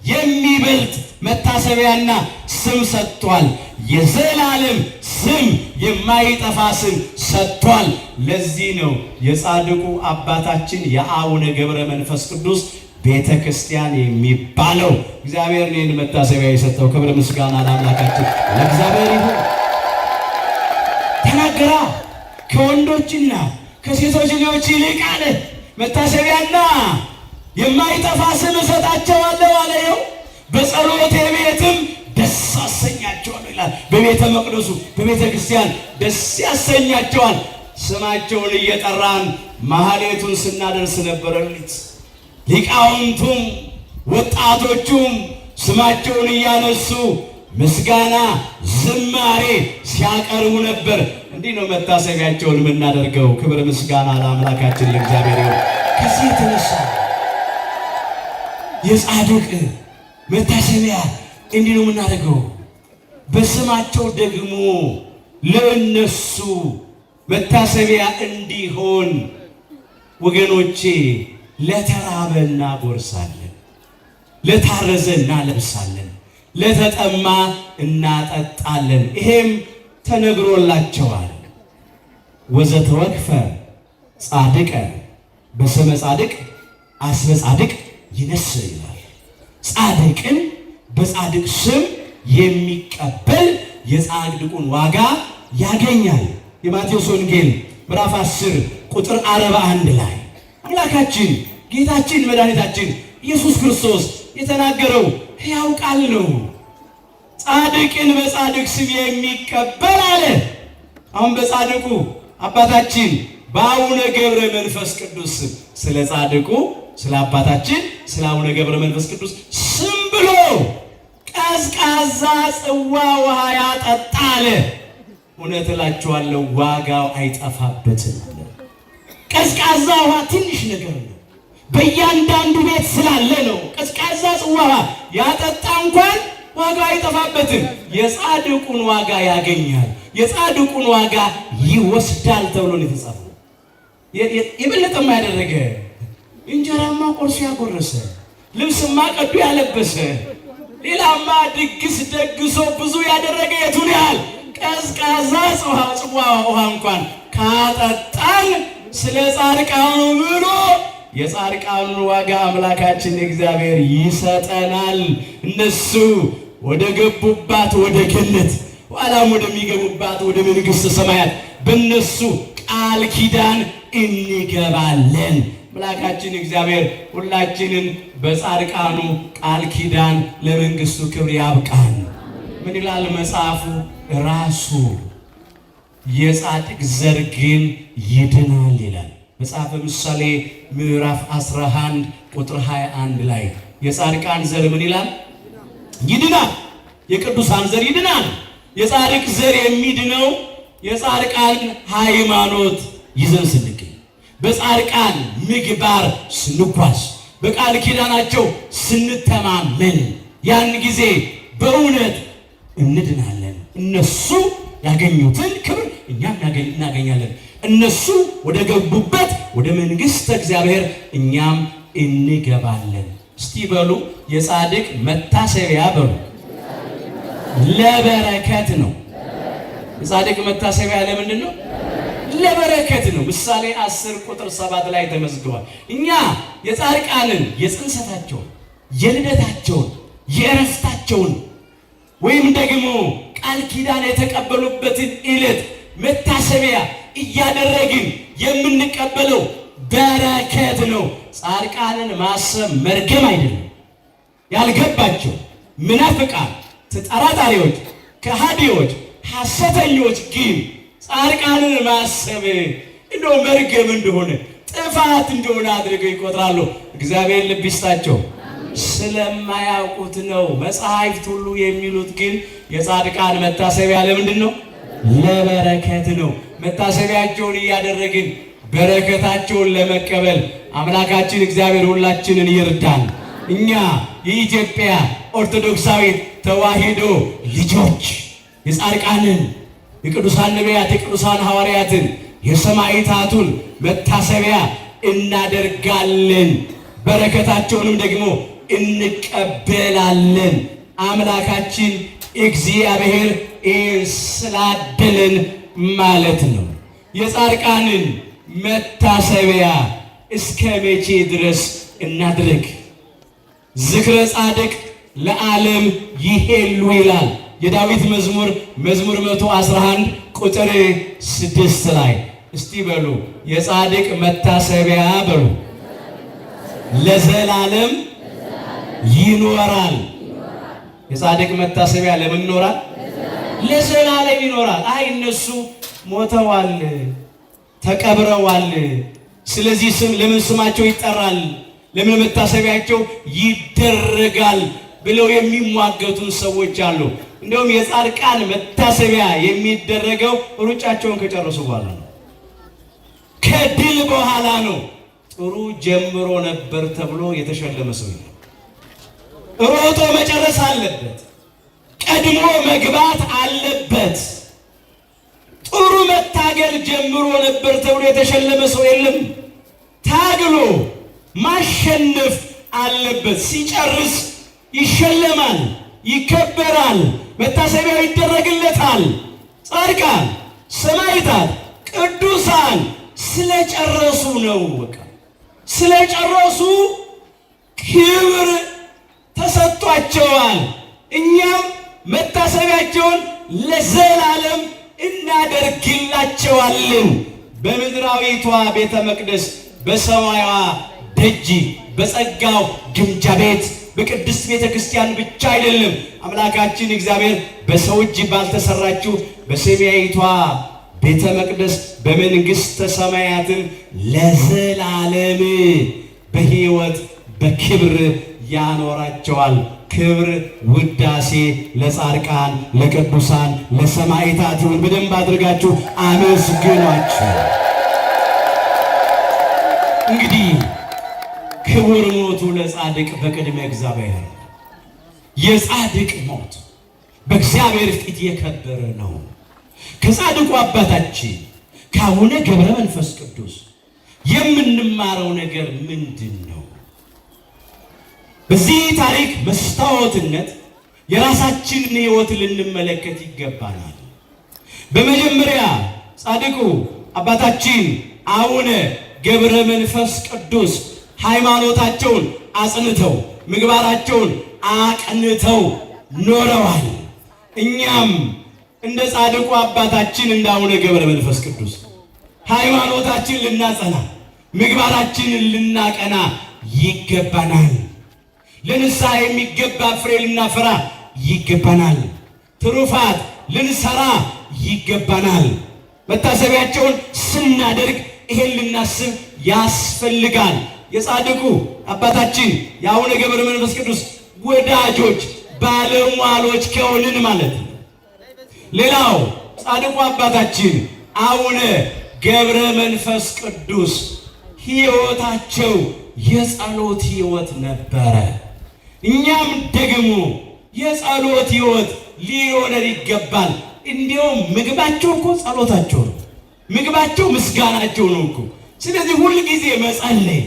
Speaker 1: የሚበልጥ መታሰቢያና ስም ሰጥቷል። የዘላለም ስም፣ የማይጠፋ ስም ሰጥቷል። ለዚህ ነው የጻድቁ አባታችን የአቡነ ገብረ መንፈስ ቅዱስ ቤተ ክርስቲያን የሚባለው። እግዚአብሔር እኔን መታሰቢያ የሰጠው ክብር ምስጋና ለአምላካችን ለእግዚአብሔር ይሁን። ተናገራ ከወንዶችና ከሴቶች ልጆች ይልቅ አለ መታሰቢያና የማይጠፋ ስም እሰጣቸዋለሁ አለ። ይኸው በጸሎቴ ቤትም ደስ አሰኛቸዋለሁ ይላል። በቤተ መቅደሱ በቤተ ክርስቲያን ደስ ያሰኛቸዋል። ስማቸውን እየጠራን ማህሌቱን ስናደርስ ነበረ። ሌሊት ሊቃውንቱም ወጣቶቹም ስማቸውን እያነሱ ምስጋና ዝማሬ ሲያቀርቡ ነበር። እንዲህ ነው መታሰቢያቸውን የምናደርገው። ክብር ምስጋና ለአምላካችን ለእግዚአብሔር ይሁን። ከዚህ የተነሳ የጻድቅ መታሰቢያ እንዲህ ነው የምናደርገው። በስማቸው ደግሞ ለእነሱ መታሰቢያ እንዲሆን ወገኖቼ ለተራበ እናጎርሳለን፣ ለታረዘ እናለብሳለን፣ ለተጠማ እናጠጣለን። ይሄም ተነግሮላቸዋል። ወዘተወክፈ ጻድቀ በስመ ጻድቅ አስበ ጻድቅ ይነስእ ይላል። ጻድቅን በጻድቅ ስም የሚቀበል የጻድቁን ዋጋ ያገኛል። የማቴዎስ ወንጌል ምዕራፍ 10 ቁጥር 41 ላይ አምላካችን ጌታችን መድኃኒታችን ኢየሱስ ክርስቶስ የተናገረው ሕያው ቃል ነው። ጻድቅን በጻድቅ ስም የሚቀበል አለ። አሁን በጻድቁ አባታችን በአቡነ ገብረ መንፈስ ቅዱስ ስም፣ ስለ ጻድቁ ስለ አባታችን ስለ አቡነ ገብረ መንፈስ ቅዱስ ስም ብሎ ቀዝቃዛ ጽዋ ውሃ ያጠጣ አለ። እውነት እላችኋለሁ ዋጋው አይጠፋበትም አለ። ቀዝቃዛ ውሃ ትንሽ ነገር ነው። በእያንዳንዱ ቤት ስላለ ነው። ቀዝቃዛ ጽዋ ውሃ ያጠጣ እንኳን ዋጋው አይጠፋበትም። የጻድቁን ዋጋ ያገኛል፣ የጻድቁን ዋጋ ይወስዳል ተብሎ ነው የተጻፈው። የበለጠማ ያደረገ፣ እንጀራማ ቆርሶ ያጎረሰ፣ ልብስማ ቀዶ ያለበሰ፣ ሌላማ ድግስ ደግሶ ብዙ ያደረገ የቱን ያህል ቀዝቃዛ ጽዋ ውሃ እንኳን ካጠጣን ስለ ጻድቃኑ ብሎ የጻድቃኑን ዋጋ አምላካችን እግዚአብሔር ይሰጠናል። እነሱ ወደ ገቡባት ወደ ገነት፣ ኋላም ወደሚገቡባት ወደ መንግሥተ ሰማያት በእነሱ ቃል ኪዳን እንገባለን። አምላካችን እግዚአብሔር ሁላችንን በጻድቃኑ ቃል ኪዳን ለመንግሥቱ ክብር ያብቃን። ምን ይላል መጽሐፉ? ራሱ የጻድቅ ዘር ግን ይድናል ይላል። መጽሐፈ ምሳሌ ምዕራፍ 11 ቁጥር 21 ላይ የጻድቃን ዘር ምን ይላል? ይድናል። የቅዱሳን ዘር ይድናል። የጻድቅ ዘር የሚድነው የጻድቃን ሃይማኖት ይዘን ስንገኝ፣ በጻድቃን ምግባር ስንጓዝ፣ በቃል ኪዳናቸው ስንተማመን ያን ጊዜ በእውነት እንድናለን። እነሱ ያገኙትን ክብር እኛም እናገኛለን። እነሱ ወደ ገቡበት ወደ መንግሥተ እግዚአብሔር እኛም እንገባለን። እስቲ በሉ የጻድቅ መታሰቢያ በሉ ለበረከት ነው። የጻድቅ መታሰቢያ ለምንድን ነው? ለበረከት ነው። ምሳሌ 10 ቁጥር 7 ላይ ተመዝግቧል። እኛ የጻድቃንን የጽንሰታቸውን፣ የልደታቸውን፣ የእረፍታቸውን ወይም ደግሞ ቃል ኪዳን የተቀበሉበትን ዕለት መታሰቢያ እያደረግን የምንቀበለው በረከት ነው። ጻድቃንን ማሰብ መርገም አይደለም። ያልገባቸው ምናፍቃን፣ ተጠራጣሪዎች፣ ከሃዲዎች፣ ሐሰተኞች ግን ጻድቃንን ማሰብ እንደው መርገም እንደሆነ ጥፋት እንደሆነ አድርገው ይቆጥራሉ። እግዚአብሔር ልብ ይስጣቸው። ስለማያውቁት ነው። መጻሕፍት ሁሉ የሚሉት ግን የጻድቃን መታሰቢያ ለምንድን ነው? ለበረከት ነው። መታሰቢያቸውን እያደረግን በረከታቸውን ለመቀበል አምላካችን እግዚአብሔር ሁላችንን ይርዳን። እኛ የኢትዮጵያ ኦርቶዶክሳዊት ተዋሕዶ ልጆች የጻድቃንን የቅዱሳን ነቢያት የቅዱሳን ሐዋርያትን የሰማዕታቱን መታሰቢያ እናደርጋለን። በረከታቸውንም ደግሞ እንቀበላለን። አምላካችን እግዚአብሔር ይህን ስላደለን ማለት ነው። የጻድቃንን መታሰቢያ እስከ መቼ ድረስ እናድርግ? ዝክረ ጻድቅ ለዓለም ይሄሉ ይላል የዳዊት መዝሙር መዝሙር 111 ቁጥር 6 ላይ። እስቲ በሉ የጻድቅ መታሰቢያ በሉ ለዘላለም ይኖራል። የጻድቅ መታሰቢያ ለምን ይኖራል? ለዘላለም ይኖራል። አይ እነሱ ሞተዋል፣ ተቀብረዋል። ስለዚህ ስም ለምን ስማቸው ይጠራል? ለምን መታሰቢያቸው ይደረጋል? ብለው የሚሟገቱን ሰዎች አሉ። እንደውም የጻድቃን መታሰቢያ የሚደረገው ሩጫቸውን ከጨረሱ በኋላ ነው፣ ከድል በኋላ ነው። ጥሩ ጀምሮ ነበር ተብሎ የተሸለመ ሰው የለም። ሮጦ መጨረስ አለበት። ቀድሞ መግባት አለበት። ጥሩ መታገል ጀምሮ ነበር ተብሎ የተሸለመ ሰው የለም። ታግሎ ማሸነፍ አለበት። ሲጨርስ ይሸለማል፣ ይከበራል፣ መታሰቢያው ይደረግለታል። ጻድቃን፣ ሰማዕታት፣ ቅዱሳን ስለጨረሱ ነው። በቃ ስለጨረሱ ክብር ተሰጥቷቸዋል። እኛም መታሰቢያቸውን ለዘላለም እናደርግላቸዋለን። በምድራዊቷ ቤተ መቅደስ በሰማያዋ ደጅ በጸጋው ግምጃ ቤት በቅድስት ቤተ ክርስቲያን ብቻ አይደለም። አምላካችን እግዚአብሔር በሰው እጅ ባልተሰራችው በሰማያዊቷ ቤተ መቅደስ በመንግሥተ ሰማያትን ለዘላለም በሕይወት በክብር ያኖራቸዋል። ክብር ውዳሴ ለጻድቃን ለቅዱሳን ለሰማዕታት ይሁን። በደንብ አድርጋችሁ አመስግኗቸው። እንግዲህ ክቡር ሞቱ ለጻድቅ በቅድመ እግዚአብሔር፣ የጻድቅ ሞት በእግዚአብሔር ፊት የከበረ ነው። ከጻድቁ አባታችን ከአቡነ ገብረ መንፈስ ቅዱስ የምንማረው ነገር ምንድን ነው? በዚህ ታሪክ መስታወትነት የራሳችንን ሕይወት ልንመለከት ይገባናል። በመጀመሪያ ጻድቁ አባታችን አቡነ ገብረ መንፈስ ቅዱስ ሃይማኖታቸውን አጽንተው ምግባራቸውን አቅንተው ኖረዋል። እኛም እንደ ጻድቁ አባታችን እንደ አቡነ ገብረ መንፈስ ቅዱስ ሃይማኖታችን ልናጸና ምግባራችንን ልናቀና ይገባናል። ለንስሐ የሚገባ ፍሬ ልናፈራ ይገባናል። ትሩፋት ልንሰራ ይገባናል። መታሰቢያቸውን ስናደርግ ይሄን ልናስብ ያስፈልጋል። የጻድቁ አባታችን የአቡነ ገብረ መንፈስ ቅዱስ ወዳጆች ባለሟሎች ከሆንን ማለት ነው። ሌላው ጻድቁ አባታችን አቡነ ገብረ መንፈስ ቅዱስ ሕይወታቸው የጸሎት ሕይወት ነበረ። እኛም ደግሞ የጸሎት ሕይወት ሊኖረን ይገባል። እንዲሁም ምግባቸው እኮ ጸሎታቸው ነው። ምግባቸው ምስጋናቸው ነው እኮ። ስለዚህ ሁል ጊዜ መጸለይ፣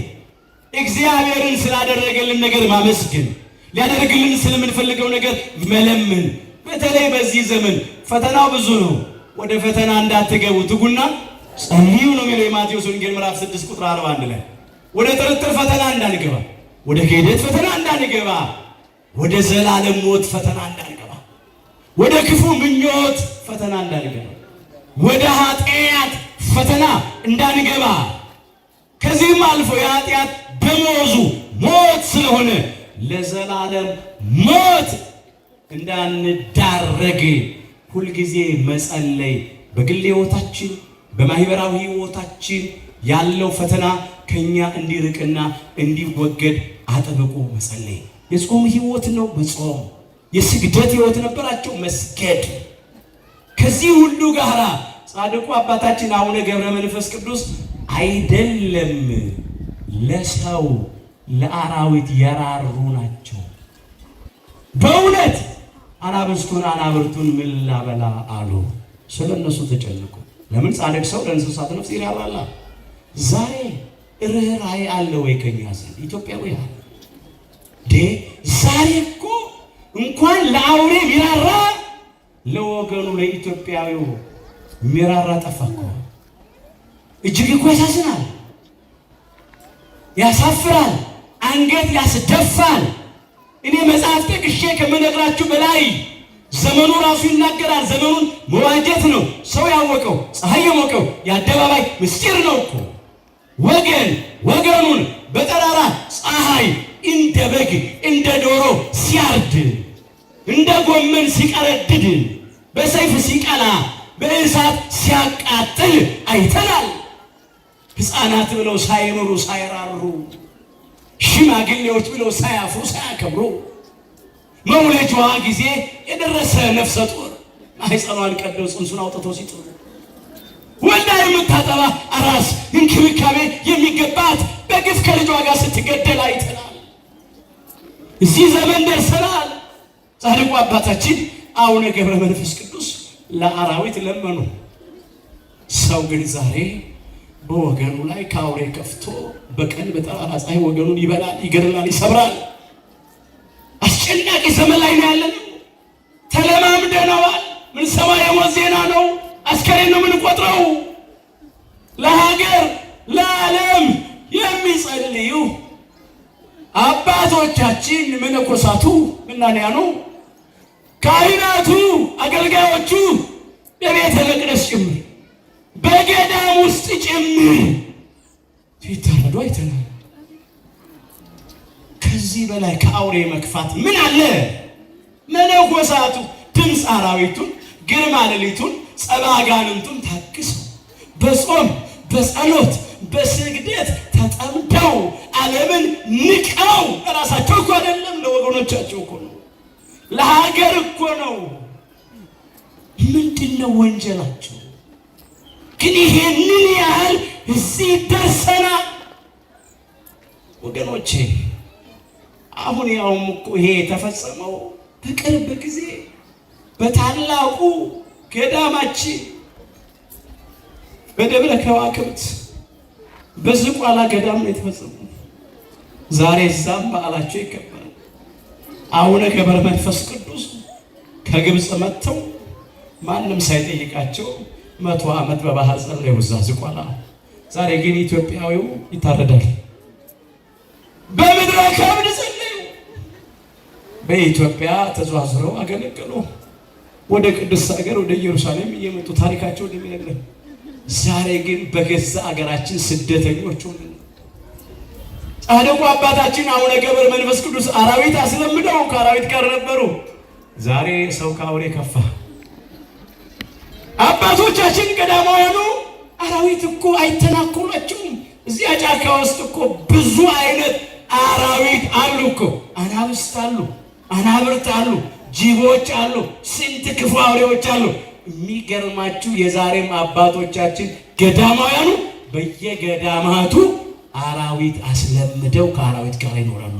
Speaker 1: እግዚአብሔርን ስላደረገልን ነገር ማመስገን፣ ሊያደርግልን ስለምንፈልገው ነገር መለመን። በተለይ በዚህ ዘመን ፈተናው ብዙ ነው። ወደ ፈተና እንዳትገቡ ትጉና ጸልዩ ነው የሚለው የማቴዎስ ወንጌል ምዕራፍ 6 ቁጥር 41 ላይ። ወደ ጥርጥር ፈተና እንዳንገባ፣ ወደ ክህደት ፈተና እንዳንገባ፣ ወደ ዘላለም ሞት ፈተና እንዳንገባ፣ ወደ ክፉ ምኞት ፈተና እንዳንገባ፣ ወደ ኃጢአት ፈተና እንዳንገባ፣ ከዚህም አልፎ የኃጢአት ደመወዙ ሞት ስለሆነ ለዘላለም ሞት እንዳንዳረግ ሁልጊዜ መጸለይ በግል ሕይወታችን በማህበራዊ ሕይወታችን ያለው ፈተና ከኛ እንዲርቅና እንዲወገድ አጥብቆ መጸለይ። የጾም ሕይወት ነው መጾም። የስግደት ሕይወት ነበራቸው መስገድ። ከዚህ ሁሉ ጋር ጻድቁ አባታችን አቡነ ገብረ መንፈስ ቅዱስ አይደለም ለሰው ለአራዊት የራሩ ናቸው። በእውነት አናብስቱን አናብርቱን ምን ላበላ አሉ። ስለ እነሱ ተጨንቁ። ለምን ጻድቅ ሰው ለእንስሳት ነፍስ ይራራላ። ዛሬ ርኅራኄ አለ ወይ ከኛ ዘንድ? ኢትዮጵያዊ አለ ዛሬ እኮ እንኳን ለአውሬ ሚራራ ለወገኑ ለኢትዮጵያዊው ሚራራ ጠፋ እኮ። እጅግ እኮ ያሳዝናል፣ ያሳፍራል፣ አንገት ያስደፋል። እኔ መጽሐፍ ጠቅሼ ከምነግራችሁ በላይ ዘመኑ ራሱ ይናገራል። ዘመኑን መዋጀት ነው። ሰው ያወቀው ፀሐይ የሞቀው የአደባባይ ምስጢር ነው እኮ። ወገን ወገኑን በጠራራ ፀሐይ እንደ በግ እንደ ዶሮ ሲያርድ፣ እንደ ጎመን ሲቀረድድ፣ በሰይፍ ሲቀላ፣ በእሳት ሲያቃጥል አይተናል። ሕፃናት ብለው ሳይኖሩ ሳይራሩ፣ ሽማግሌዎች ብለው ሳያፍሩ ሳያከብሩ፣ መውለጃዋ ጊዜ የደረሰ ነፍሰ ጡር ማህፀኗን ቀደው ጽንሱን አውጥተው ሲጥሉ፣ ወልዳ የምታጠባ አራስ እንክብካቤ የሚገባት በግፍ ከልጇ ጋር ስትገደል አይተናል። እዚህ ዘመን ደርሰናል። ጻድቁ አባታችን አቡነ ገብረ መንፈስ ቅዱስ ለአራዊት ለመኑ። ሰው ግን ዛሬ በወገኑ ላይ ከአውሬ ከፍቶ በቀን በጠራራ ፀሐይ ወገኑን ይበላል፣ ይገድላል፣ ይሰብራል። አስጨናቂ ዘመን ላይ ነው ያለን። ተለማምደነዋል። ምንሰማ የሞት ዜና ነው። አስከሬን ነው የምንቆጥረው። ለሀገር ለዓለም የሚጸልዩ አባቶቻችን መነኮሳቱ፣ ምናንያኑ፣ ካህናቱ፣ አገልጋዮቹ በቤተ መቅደስ ጭምር በገዳም ውስጥ ጭምር ሲታረዱ አይተናል። ከዚህ በላይ ከአውሬ መክፋት ምን አለ? መነኮሳቱ ድምፅ አራዊቱን፣ ግርማ ሌሊቱን፣ ጸባ አጋንንቱን ታግሰው በጾም በጸሎት በስግደት ተጠምደው ዓለምን ንቀው፣ ለራሳቸው እኮ አይደለም ለወገኖቻቸው እኮ ነው፣ ለሀገር እኮ ነው። ምንድን ነው ወንጀላቸው? ግን ይሄንን ያህል እዚህ ደርሰናል ወገኖቼ። አሁን ያውም እኮ ይሄ የተፈጸመው በቅርብ ጊዜ በታላቁ ገዳማችን በደብረ ከዋክብት በዝቋላ ገዳም ነው የተፈጸመው። ዛሬ እዛም በዓላቸው ይከበራል። አቡነ ገብረ መንፈስ ቅዱስ ከግብፅ መጥተው ማንም ሳይጠይቃቸው 100 ዓመት በባህር ጸለዩ እዛ ዝቋላ። ዛሬ ግን ኢትዮጵያዊው ይታረዳል። በምድረ ከብድ ጸለዩ። በኢትዮጵያ ተዟዙረው አገለገሉ። ወደ ቅድስት ሀገር ወደ ኢየሩሳሌም እየመጡ ታሪካቸው እንደሚነግረን፣ ዛሬ ግን በገዛ አገራችን ስደተኞች ሆነን። ጻድቁ አባታችን አቡነ ገብረ መንፈስ ቅዱስ አራዊት አስለምደው ከአራዊት ጋር ነበሩ። ዛሬ ሰው ከአውሬ ከፋ። አባቶቻችን ገዳማውያኑ አራዊት እኮ አይተናኮሏቸውም። እዚያ ጫካ ውስጥ እኮ ብዙ አይነት አራዊት አሉ እኮ። አናብስት አሉ፣ አናብርት አሉ፣ ጅቦች አሉ፣ ስንት ክፉ አውሬዎች አሉ። የሚገርማችሁ የዛሬም አባቶቻችን ገዳማውያኑ በየገዳማቱ አራዊት አስለምደው ከአራዊት ጋር ይኖራሉ።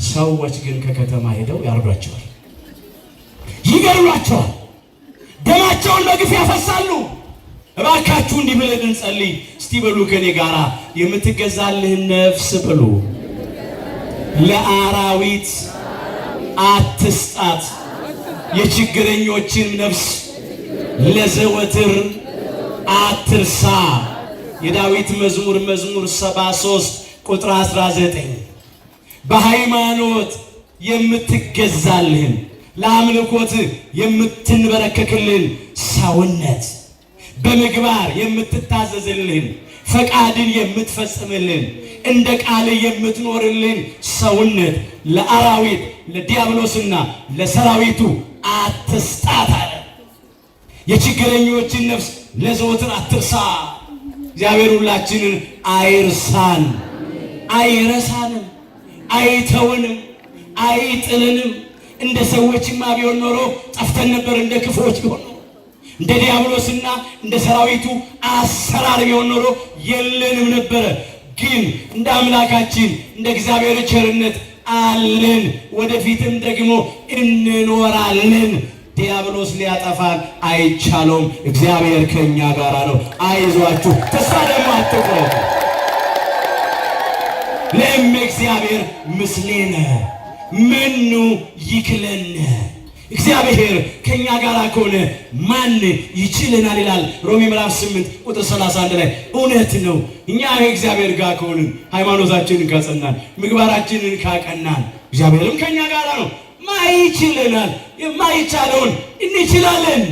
Speaker 1: ሰዎች ግን ከከተማ ሄደው ያርዷቸዋል፣ ይገድሏቸዋል፣ ደማቸውን በግፍ ያፈሳሉ። እባካችሁ እንዲህ ብለን እንጸልይ። እስቲ በሉ ከኔ ጋራ፣ የምትገዛልህን ነፍስ በሉ ለአራዊት አትስጣት፣ የችግረኞችን ነፍስ ለዘወትር አትርሳ። የዳዊት መዝሙር መዝሙር 73 ቁጥር 19። በሃይማኖት የምትገዛልህን፣ ለአምልኮት የምትንበረከክልን ሰውነት፣ በምግባር የምትታዘዝልን፣ ፈቃድን የምትፈጽምልን፣ እንደ ቃል የምትኖርልን ሰውነት ለአራዊት ለዲያብሎስና ለሰራዊቱ አትስጣት አለ። የችግረኞችን ነፍስ ለዘወትር አትርሳ። እግዚአብሔር ሁላችንን አይርሳን፣ አይረሳንም፣ አይተውንም፣ አይጥልንም። እንደ ሰዎችማ ቢሆን ኖሮ ጠፍተን ነበር። እንደ ክፉዎች ቢሆን ኖሮ፣ እንደ ዲያብሎስና እንደ ሰራዊቱ አሰራር ቢሆን ኖሮ የለንም ነበረ። ግን እንደ አምላካችን እንደ እግዚአብሔር ቸርነት አለን፣ ወደፊትም ደግሞ እንኖራለን። ዲያብሎስ ሊያጠፋን አይቻለውም። እግዚአብሔር ከኛ ጋር ነው። አይዟችሁ፣ ተስፋ ደግሞ አትቁረጡ። ለእመ እግዚአብሔር ምስሌነ መኑ ይክለነ፣ እግዚአብሔር ከኛ ጋር ከሆነ ማን ይችለናል ይላል ሮሜ ምዕራፍ 8 ቁጥር 31 ላይ። እውነት ነው። እኛ ከእግዚአብሔር ጋር ከሆንን፣ ሃይማኖታችንን ካጸናን፣ ምግባራችንን ካቀናን እግዚአብሔርም ከኛ ጋር ነው። ማይችለናል? የማይቻለውን እንችላለን።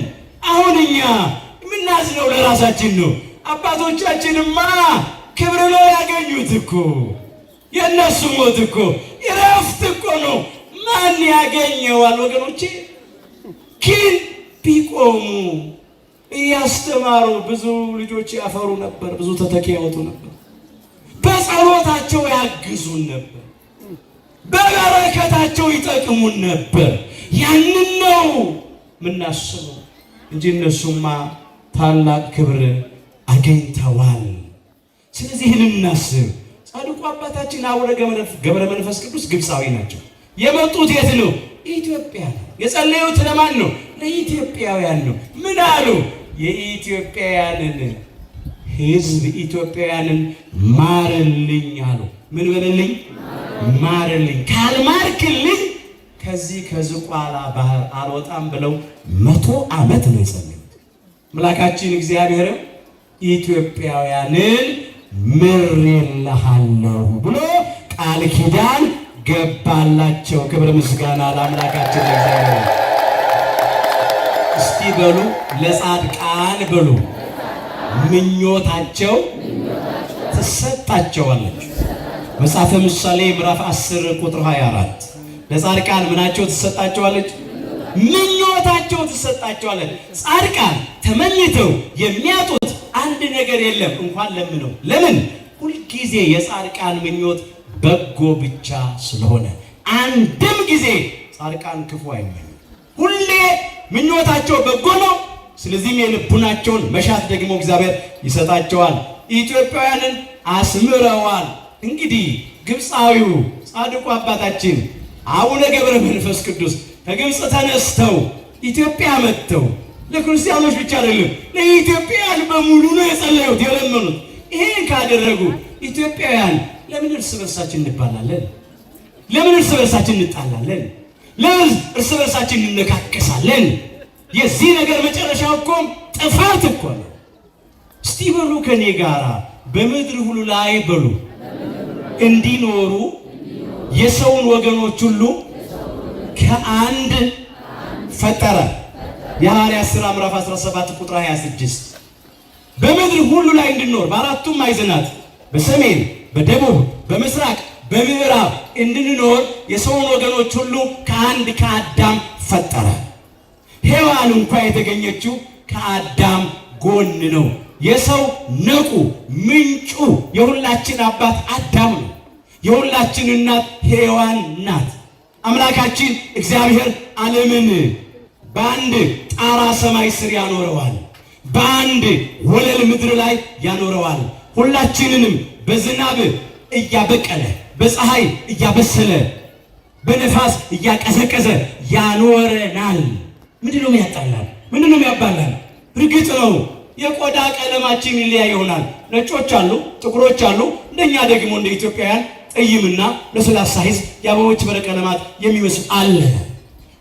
Speaker 1: አሁን እኛ የምናዝነው ለራሳችን ነው። አባቶቻችንማ ክብር ነው ያገኙት እኮ። የእነሱ ሞት እኮ እረፍት እኮ ነው። ማን ያገኘዋል ወገኖቼ? ግን ቢቆሙ እያስተማሩ ብዙ ልጆች ያፈሩ ነበር፣ ብዙ ተተኪ ያወጡ ነበር። በጸሎታቸው ያግዙን ነበር፣ በበረከታቸው ይጠቅሙን ነበር። ያንን ነው የምናስበው እንጂ እነሱማ ታላቅ ክብር አግኝተዋል። ስለዚህ ይህን እናስብ። ጻድቁ አባታችን አቡነ ገብረ መንፈስ ቅዱስ ግብፃዊ ናቸው። የመጡት የት ነው? ኢትዮጵያ ነው። የጸለዩት ለማን ነው? ለኢትዮጵያውያን ነው። ምን አሉ? የኢትዮጵያውያንን ሕዝብ ኢትዮጵያውያንን ማርልኝ አሉ። ምን በልልኝ? ማርልኝ። ካልማርክልኝ ከዚህ ከዝቋላ ባህር አልወጣም ብለው 100 ዓመት ነው የጸለዩት። አምላካችን እግዚአብሔርም ኢትዮጵያውያንን ምሬልሃለሁ ብሎ ቃል ኪዳን ገባላቸው። ክብር ምስጋና ለአምላካችን ለእግዚአብሔር። እስቲ በሉ ለጻድቃን በሉ ምኞታቸው ትሰጣቸዋለች። መጽሐፈ ምሳሌ ምዕራፍ 10 ቁጥር 24። ለጻድቃን ምናቸው ትሰጣቸዋለች? ምኞታቸው ትሰጣቸዋለች። ጻድቃን ተመኝተው የሚያጡት አንድ ነገር የለም፣ እንኳን ለምነው። ለምን? ሁልጊዜ የጻድቃን ምኞት በጎ ብቻ ስለሆነ አንድም ጊዜ ጻድቃን ክፉ አይመኙም። ሁሌ ምኞታቸው በጎ ነው። ስለዚህም የልቡናቸውን መሻት ደግሞ እግዚአብሔር ይሰጣቸዋል። ኢትዮጵያውያንን አስምረዋል። እንግዲህ ግብፃዊው ጻድቁ አባታችን አቡነ ገብረ መንፈስ ቅዱስ ከግብፅ ተነስተው ኢትዮጵያ መጥተው ለክርስቲያኖች ብቻ አይደለም፣ ለኢትዮጵያውያን በሙሉ ነው የጸለዩት የለመኑት። ይሄን ካደረጉ ኢትዮጵያውያን ለምን እርስ በርሳችን እንባላለን? ለምን እርስ በርሳችን እንጣላለን? ለምን እርስ በርሳችን እንነካከሳለን? የዚህ ነገር መጨረሻው እኮ ጥፋት እኮ ነው። እስቲ በሉ ከኔ ጋራ፣ በምድር ሁሉ ላይ በሉ እንዲኖሩ የሰውን ወገኖች ሁሉ ከአንድ ፈጠረ። የሐዋርያት ሥራ ምዕራፍ 17 ቁጥር 26። በምድር ሁሉ ላይ እንድንኖር፣ በአራቱም ማዕዘናት በሰሜን፣ በደቡብ፣ በምስራቅ፣ በምዕራብ እንድንኖር የሰውን ወገኖች ሁሉ ከአንድ ከአዳም ፈጠረ። ሔዋን እንኳ የተገኘችው ከአዳም ጎን ነው። የሰው ነቁ ምንጩ የሁላችን አባት አዳም ነው። የሁላችን እናት ሔዋን ናት። አምላካችን እግዚአብሔር ዓለምን በአንድ ጣራ ሰማይ ስር ያኖረዋል። በአንድ ወለል ምድር ላይ ያኖረዋል። ሁላችንንም በዝናብ እያበቀለ፣ በፀሐይ እያበሰለ፣ በነፋስ እያቀዘቀዘ ያኖረናል። ምንድን ነው የሚያጣላል? ምንድን ነው የሚያባላል? እርግጥ ነው የቆዳ ቀለማችን ይለያይ ይሆናል። ነጮች አሉ፣ ጥቁሮች አሉ። እንደኛ ደግሞ እንደ ኢትዮጵያውያን ጠይምና ለስላሳ ሕዝብ የአበቦች በረቀለማት የሚመስል አለ።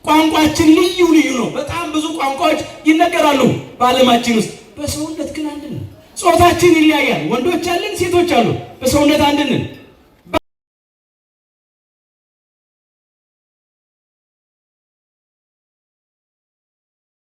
Speaker 1: ቋንቋችን ልዩ ልዩ ነው። በጣም ብዙ ቋንቋዎች ይነገራሉ በዓለማችን ውስጥ። በሰውነት ግን አንድ ነን። ጾታችን ይለያያል። ወንዶች አለን፣ ሴቶች አሉ። በሰውነት አንድ ነን።